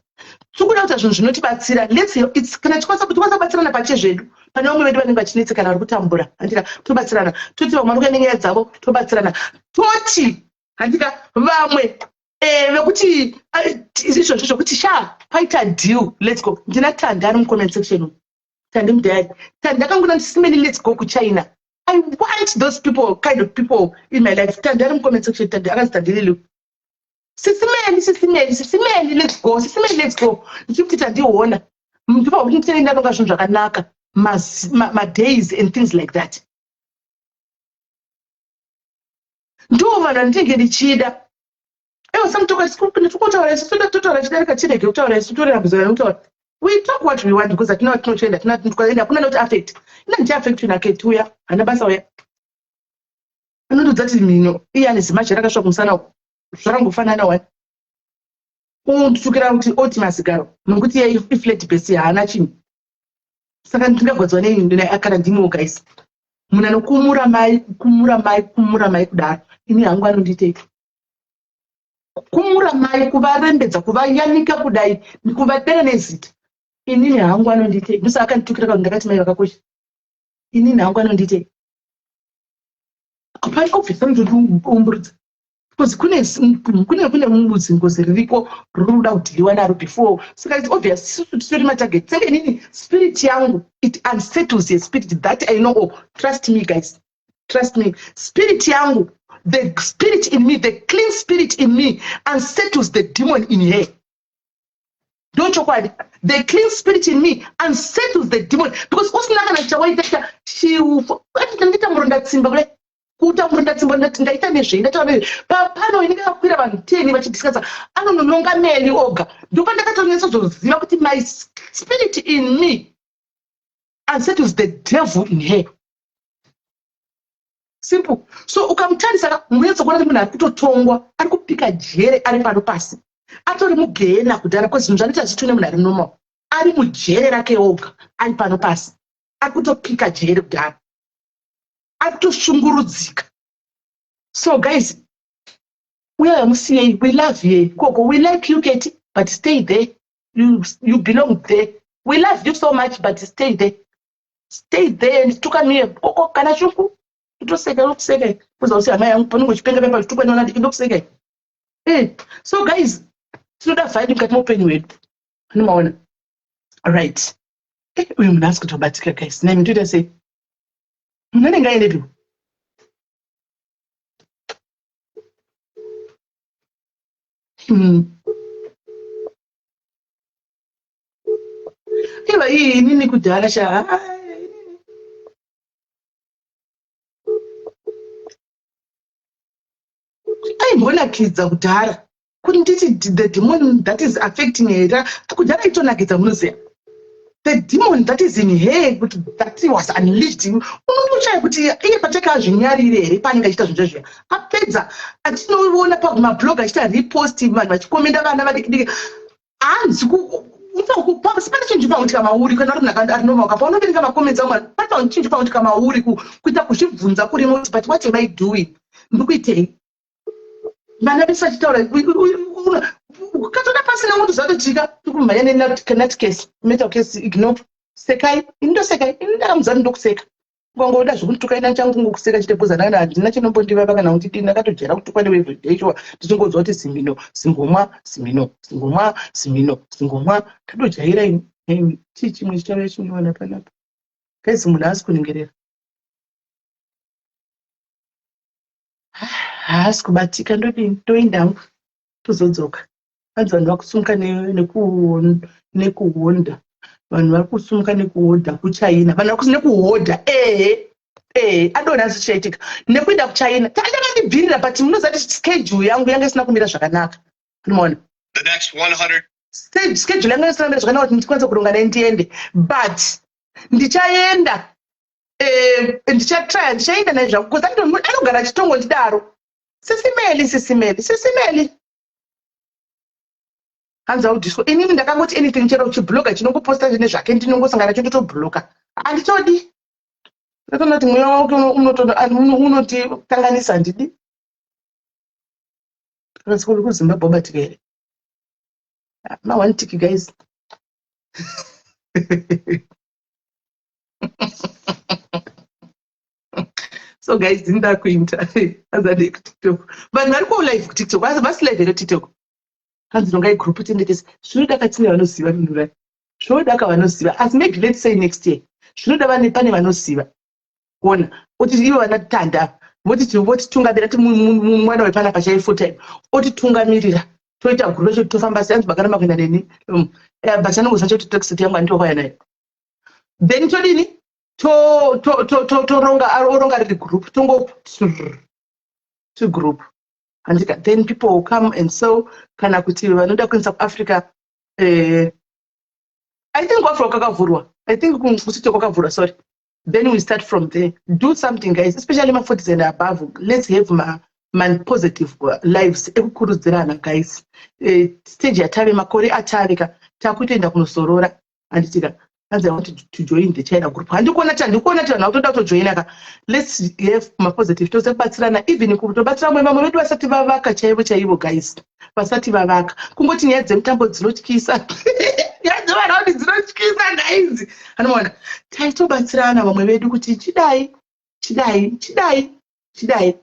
Tikuda kuita zvinhu zvinotibatsira. Let's it's kana tikwanisa tikwanisa kubatsirana pachezvedu. Pane vamwe vedu vanenge vachinetsekana vari kutambura. Handika tobatsirana. Toti vamwe vari kuenda nenyaya dzavo tobatsirana. Toti handika vamwe eh vekuti eh, izvozvo zvokuti sha paita deal let's go. Ndina Tandi ari mucomment section umu. Tandi mudhayari. Tandi akangona ndisimeni let's go kuChina. I want those people kind of people in my life. Tandi ari mucomment section Tandi akanzi Tandi Lulu. Sisimeni, sisimeni, sisimeni, let's go, sisimeni, let's go. Ndichikuti tandiona. Ndipo kuti nditenge ndaronga zvinhu zvakanaka. Madays and things like that. Ndiwo vanhu vandinenge ndichida. Ewa samutoka tikutaura isu toda totaura chidarika chirege kutaura isu torera kutaura. We talk what we want because hatina watinotoenda hatina watinoenda hakuna not affect. Ina ndichi affect na Kate uya hana basa uya. Anondiudza kuti mhino iye ane zimaje rakasvika kumusana uku. Zvakangofanana wani. Unditukira kuti oti masigaro nokuti iye iflat base haana chinhu. Saka ndingagwadzwa nei kana ndimiwo guys. Munhu anokumura mai kukumura mai kukumura mai kudaro. Ini hangu anondiitei? Kukumura mai kuvarembedza kuvayanika kudai kuvadera nezita. Inini hangu anondiitei? Ndosaka akanditukira kuti ndakati mai vakakosha. Inini hangu anondiitei? Hapana obviously anotodiumburudza because kune kune kune mudzi ngozi ririko riri kuda kudhiliwa naro before saka it's obvious isusu titori matarget saka inini spirit yangu it unsettles a spirit that I know. Oh, trust me guys, trust me, spirit yangu, the spirit in me, the clean spirit in me unsettles the demon in her. Ndochokwadi, the clean spirit in me unsettles the demon because usina kana chawaita chiufo ndaita muronda tsimba kudai kuita muronda tsimba ndati ndaita nezvei ndataura nezvei pano inenge yakwira vanhu 10 vachidiscussa anonononga meli oga ndopandakatonyatsozoziva kuti my spirit in me unsettles the devil in her. Simple. So ukamutarisa munonyatsokuona kuti munhu ari kutotongwa ari kupika jere ari pano pasi atori mugehena kudhara because zvinhu zvanoita zviitwe nemunhu ari normal ari mujere rake oga ari pano pasi ari kutopika jere kudhara ari kutoshungurudzika. So guys, uya yamusiyei, we love you koko, we like you Keti, but stay there, you belong there, we love you so much, but stay there, stay there and tuka me koko kana shungu kutoseka nokuseka kuza kuti hama yangu panongo chipenga pepa chitukwa nona ndinokuseka. So guys, tinoda vibe mukati meupenyu hwedu, anomaona right? Uyu munhu asi kutobatika guys, nemi toita sei? Munhu anenge aendepi? Iva iyi inini kudhara sha aimbonakidza kudhara kuti nditi the demon that is affecting her kudhara aitonakidza munoziva the demon that is in her kuti that was unleashed unotoshaya kuti iye pachake azvinyarire here paanenge achiita zvinhu zvezviya apedza atinoona pamablog achiita repost vanhu vachikomenda vana vadiki diki hanzi pane chinhu chinoitika mauri kana uri munhu ari normal kapa unoverenga macomments amwe pane chinhu chinoitika mauri kuita kuzvibvunza kurimo kuti but what am I doing, ndikuitei? Vana vese vachitaura katoda pasina munhu zvatotika tikumhanya nenat case, mental case, ignore. Sekai, ini ndosekai, ini ndakamudza kuti ndokuseka ukangoda zvekundituka ina changu ngokuseka chete because ndakana handina chinombondivava kana kundidini ndakatojera kutukwa newe everyday sure ndichingonzwa kuti zimino zingomwa zimino zingomwa zimino zingomwa ndatojaira ini. Chii chimwe chichauya chinowana panapa guys? Munhu haasi kunyengerera, haasi kubatika, ndodini? Ndoenda hangu tozodzoka. Hanzi vanhu vakusumuka nekuhonda, vanhu vari kusumuka nekuhodha kuChina, vanhu vari nekuhodha ehe ehe adonha zvichaitika nekuenda kuChina tandakandibvirira but munoziva kuti schedule yangu yanga isina kumira zvakanaka, unoona? The next 100 Schedule yanga isina kumira zvakanaka kuti ndikwanise kuronga naye ndiende, but ndichaenda, ndichatrya, ndichaenda naye zvangu because anogara achitongo ndidaro sisimeli sisimeli sisimeli. Hanzi audisco. Inini ndakangoti anything chero chibloga chinongoposta zvine zvake ndinongosangana nacho ndotobloka. Handitodi. Ndatoona kuti mweya wake unotikanganisa handidi. Kasi kuZimbabwe wabatika here? Ma one tick guys. So guys, ndinoda kuita azade kuTikTok. Vanhu vari ku live kuTikTok, vasi live here TikTok? Hanzi rongai group tendekese. Zvinoda katine vanoziva minurai. Zvinoda ka vanoziva. Asi maybe let's say next year. Zvinoda vane pane vanoziva. Kuona kuti ivo vana tanda voti votitungamira ti mwana wepanapa chai full time otitungamirira toita group racho tofamba sei. Hanzi makaramba kuenda neni. But anongoziva choti taxi yangu anditokauya nayo. Then todini? Toronga oronga riri group tongo to group. Handika then people will come and so kana kuti vanoda kuendesa kuAfrica, I think kuAfrica kwakavhurwa. I think kuTikTok kwakavhurwa, sorry. Then we start from there. Do something guys, especially ma40s and above. Let's have ma positive lives ekukurudzirana guys. Stage yatave makore atave ka takutoenda kunozorora handitika. Hanzi I want to join the China group. Handikuona ti handikuona ti vanhu vakutoda kutojoina ka. Let's have mapositive tose kubatsirana, even kutobatsira vamwe vedu vasati vavaka chaivo chaivo guys, vasati vavaka. Kungoti nyaya dzemutambo dzinotyisa, nyaya dzevaraundi dzinotyisa guys. Anoona taitobatsirana vamwe vedu kuti chidai chidai chidai chidai,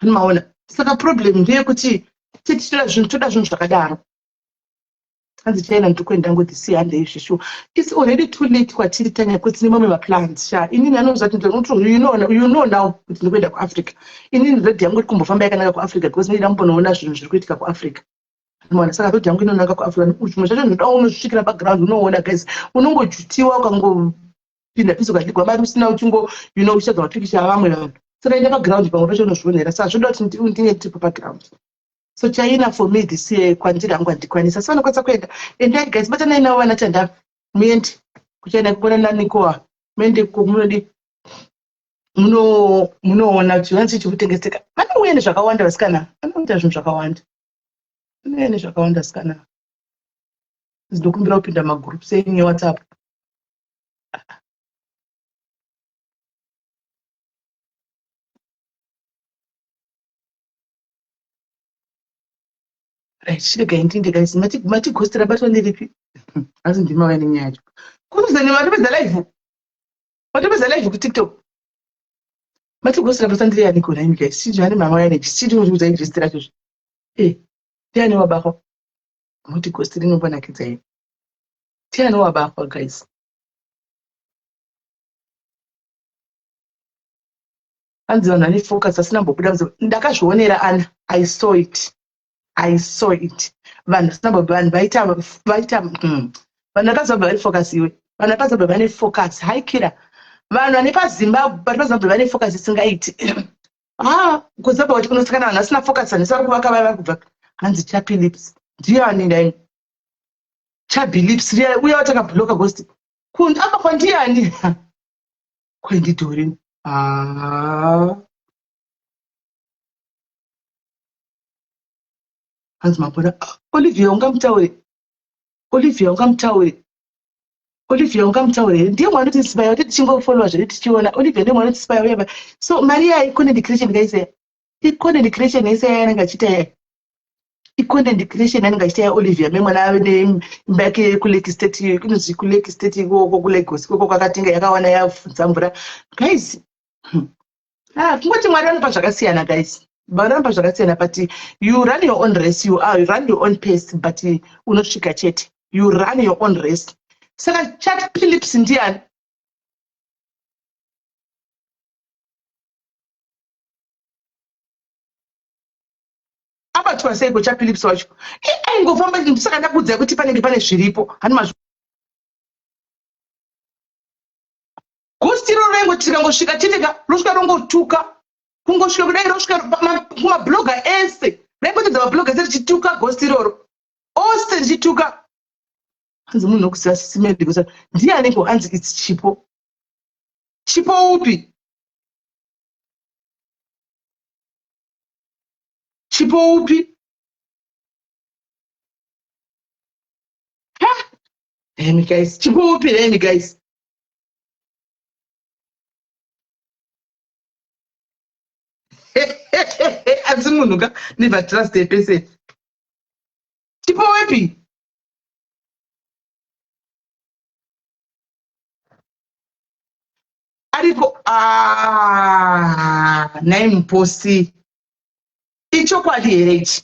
anomaona. Saka problem ndeyekuti titoda zvinhu, toda zvinhu zvakadaro. Hanzi China ndiri ngo this year handei zvishuwa. It's already too late kwatiri Tanya, kuti tine mamwe maplans sha. Inini anoziva kuti you know now kuti ndikuenda kuAfrica. Inini road yangu iri kumbofamba yakanaka kuAfrica because ndinoda kumbonoona zvinhu zviri kuitika kuAfrica, maona. Saka road yangu inonanga kuAfrica. Zvimwe zvacho zvinoda unosvikira paground unoona guys. Unongojutiwa ukangopinda pisi ukadigwa mari usina uchingo uchitsvaga mapikicha avamwe vanhu. Saka enda paground, pamwe pacho unozvionera. Saka zvoda kuti ndinge ndiripo paground. So China for me this year kwandiri hangu handikwanisa. Asi vanokwanisa kuenda, endai guys, batanai navo vana Tandava, muende kuChina kukona nanikoa, muende munodi munoona kuti vanzi chikutengeseka. Vanouya nezvakawanda vasikana, vanoita zvinhu zvakawanda, vanouya nezvakawanda vasikana. Ndinokumbira kupinda magroups enyu eWhatsApp. Right, chiregai ndinde guys. Mati ghost rabatwa ndiripi? Asi ndima vaine nyaya yacho. Kuzani matopedza live. Matopedza live kuTikTok. Mati ghost rabatwa ndiri yani kona imi guys? Chii zvane mama yane chii chinokuudza ghost racho? Ndiani wabakwa? Mati ghost rinombonakidza imi. Ndiani wabakwa guys? Hanzi vanhu vane focus asina mbobuda. Ndakazvionera ana. I saw it. I saw it. Vanhu vasina vanhu vaita. Vanhu vakaZimbabwe vane focus iwe. Vanhu vakaZimbabwe vane focus. Haikira. Vanhu vane paZimbabwe, vari paZimbabwe vane focus isingaiti. Ah, kuZimbabwe kuti kunosangana vanhu vasina focus, vanhu vari kuvaka vaya vari kubva. Hanzi Chapi Lips. Ndiani ndai? Chapi Lips riya uya watakabloka ghost. Kun apa kwandiani? Kwendidhori. Ah. Hanzi mabona Olivia ungamutaure. Olivia ungamutaure. Olivia ungamutaure here? Ndiye mwana kuti inspire kuti tichingofollowa zvedu tichiona. Olivia ndiye mwana kuti inspire uya. So Maria icontent creation guys. I-content creation yese yaanenge achiita yaya. I-content creation yanenge achiita ya Olivia memwana ave neimba yake kuLake State, inonzi kuLake State ikoko kuLagos ikoko kwakatenga yakawana yafudza mvura. Guys, Ah, kungoti Mwari vanopa zvakasiyana guys. Mwari vanopa zvakasiyana, but you run your own race, you run your own pace, but unosvika chete. You run your own race. Saka Chat Phillips ndiani? Abatwa seiko Chat Phillips wacho? Aingofamba saka ndakuudzai kuti panenge pane zviripo. Hani mazvo. Ghost iro raingoti tikangosvika chete ka rosvika rongotuka. Kungosvika kudai rosvika kumabloga ese. Raingotedza mabloga ese richituka ghost iroro. Ose richituka. Hanzi munhu nokuziva sisimedi kusa. Ndianiko? Hanzi it's Chipo. Chipo upi? Chipo upi? Emi guys, chipo upi emi guys? Asi munhu ka never trust a person. Chipo wepi? Ariko ah, nhai muposi. Ichokwadi here ichi?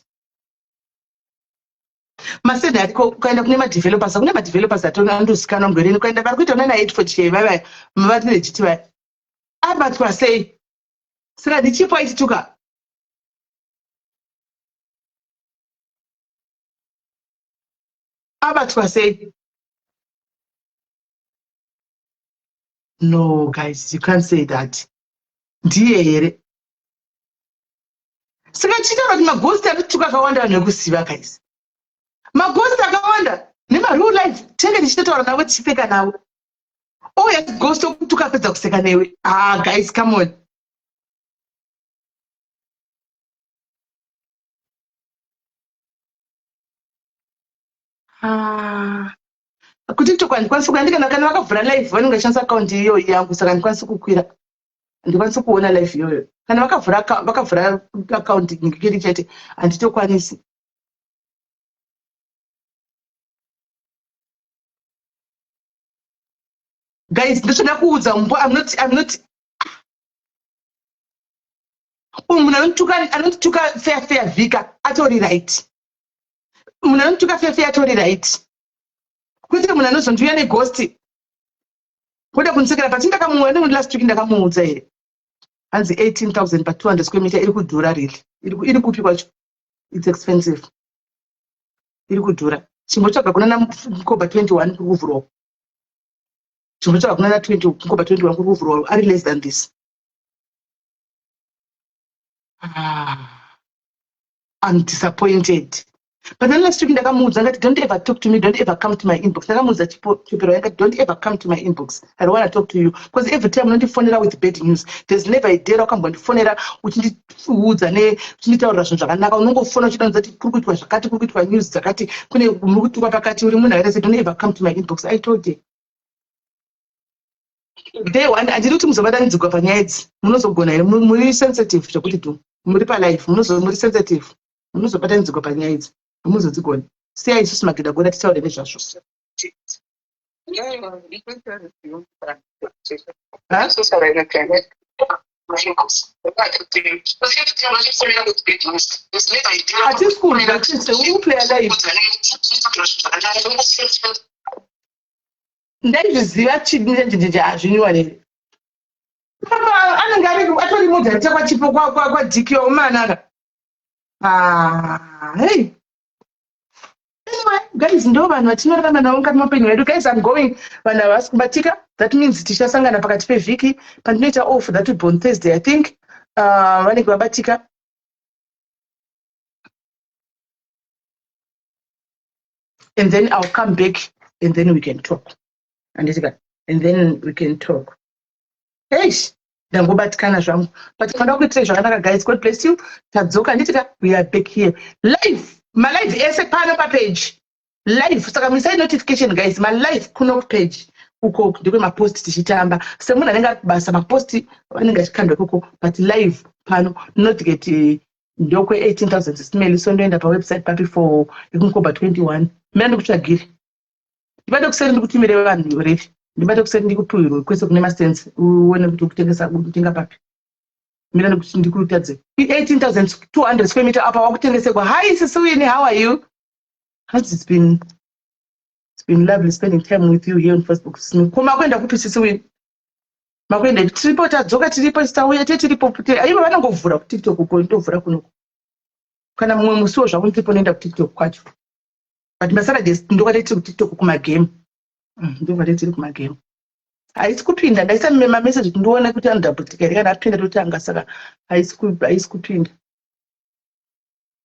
Masende ariko ukaenda kune madevelopers, kune madevelopers anotozikanwa mugwereni ukaenda vari kuita nana Hertfordshire vaya vaya vari legit vaya. Abatwa sei? Saka ndichipo aitituka. Abatwa sei? No guys, you can't say that. Ndiye here? Saka tichitaura kuti maghost anotuka akawanda vanhu vekuziva guys. Maghost akawanda nemareal life tinenge tichitotaura navo tichiseka navo. Ouya ghost okutuka apedza kuseka newe. Ah guys, come on. Ah. KuTikTok handikwanisi kukwira ndikana kana vakavhura live vanenge vachishandisa account iyoyi yangu saka handikwanisi kukwira. Handikwanisi kuona live iyoyo. Kana vakavhura vakavhura account ngikiri chete handitokwanisi. Guys, ndotoda kuudza mbo I'm not uyu munhu anotuka anotuka fair fair vhika atori right. Munhu anotuka fair fair atori right. Kwete munhu anozondiuya neghost kuda kundisekera but ndakamuona nekuti last week ndakamuudza here. Hanzi 18,000 pa 200 square meter iri kudhura really. Iri kupi kwacho? It's expensive. Iri kudhura. Chimbotsvaga kuna na Mkoba 21 kuri kuvhurwa. Chimbotsvaga kuna na 20 Mkoba 21 kuri kuvhurwa ari less than this. Ah, I'm disappointed. But then last week ndakamuudza ndati don't ever talk to me, don't ever come to my inbox. Ndakamuudza chipo chipero yakati don't ever come to my inbox. I don't want to talk to you because every time unondifonera with bad news. There's never a day rakambondifonera uchindiudza ne uchinditaurira zvinhu zvakanaka. Unongofona uchidanza kuti kuri kuitwa zvakati, kuri kuitwa news dzakati, kune muri kutukwa pakati uri munhu akaita sei. Don't ever come to my inbox. I told her. Day one handidi kuti muzobatanidzirwa panyaya idzi. Munozogona here? Muri sensitive zvekuti dhu. Muri palife, munozo muri sensitive. Munozobatanidzirwa panyaya idzi. Hamuzodzigoni. Siyai isusu magida gora titaure nezvazvo. Ha? Hatisi kunzwa chise uri kuplaya live. Ndaizviziva chinjenjenje hazvinyiwa here. Papa anenge ari atori mudharicha kwachipo kwaDikiwa umanaka. Ah, hey. Anyway, guys, ndo vanhu vatinorarama navo mukati meupenyu hwedu. Guys, I'm going. Vanhu havasi kubatika. That means tichasangana pakati pevhiki. Pandinoita off, that will be on Thursday, I think. Vanenge vabatika. And then I'll come back and then we can talk. Anditika. And then we can talk. Eish, ndangobatikana zvangu. But tinoda kuitirai zvakanaka guys. God bless you. Tadzoka handitika. We are back here. Live. Malive ese pano papage. Live. Saka muisai notification guys. Malive kuno page. Uko ndekwe mapost tichitamba. Semunhu anenge ari kubasa mapost anenge achikandwa ikoko but live pano not get ndokwe 18,000 simeli so ndoenda pawebsite papi for yekuMkoba 21 mina ndikutsvagire ndibate kuseri ndikutumire vanhu refi ndibate kuseri ndikupiwirwe kwese kune masense uone kuti ukutengesa ukutenga papi mina ndikutadze 18,200 square meter apa wakutengesekwa. Hi Sisiwini, how are you? How's It's been lovely spending time with you here on Facebook. Ko makuenda kupi Sisiwini? Makuenda tiripo tadzoka tiripo tauya te tiripo aiva vanongovhura kuTikTok uko ndovhura kunoku kana mumwe musiwo zvangu ndiripo noenda kuTikTok kwacho but maSaturdays ndokwate tiri kuTikTok kumagame. Ndokwate tiri kumagame haisi kupinda ndaisa mameseji kuti ndione kuti anodhabhutika here kana apinda totanga saka haisi kupinda haisi kupinda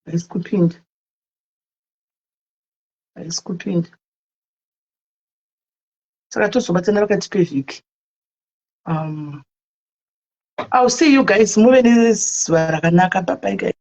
haisi kupinda saka tozobatsana pakati pevhiki. I'll see you guys. Muve nezuva rakanaka. Bye bye guys.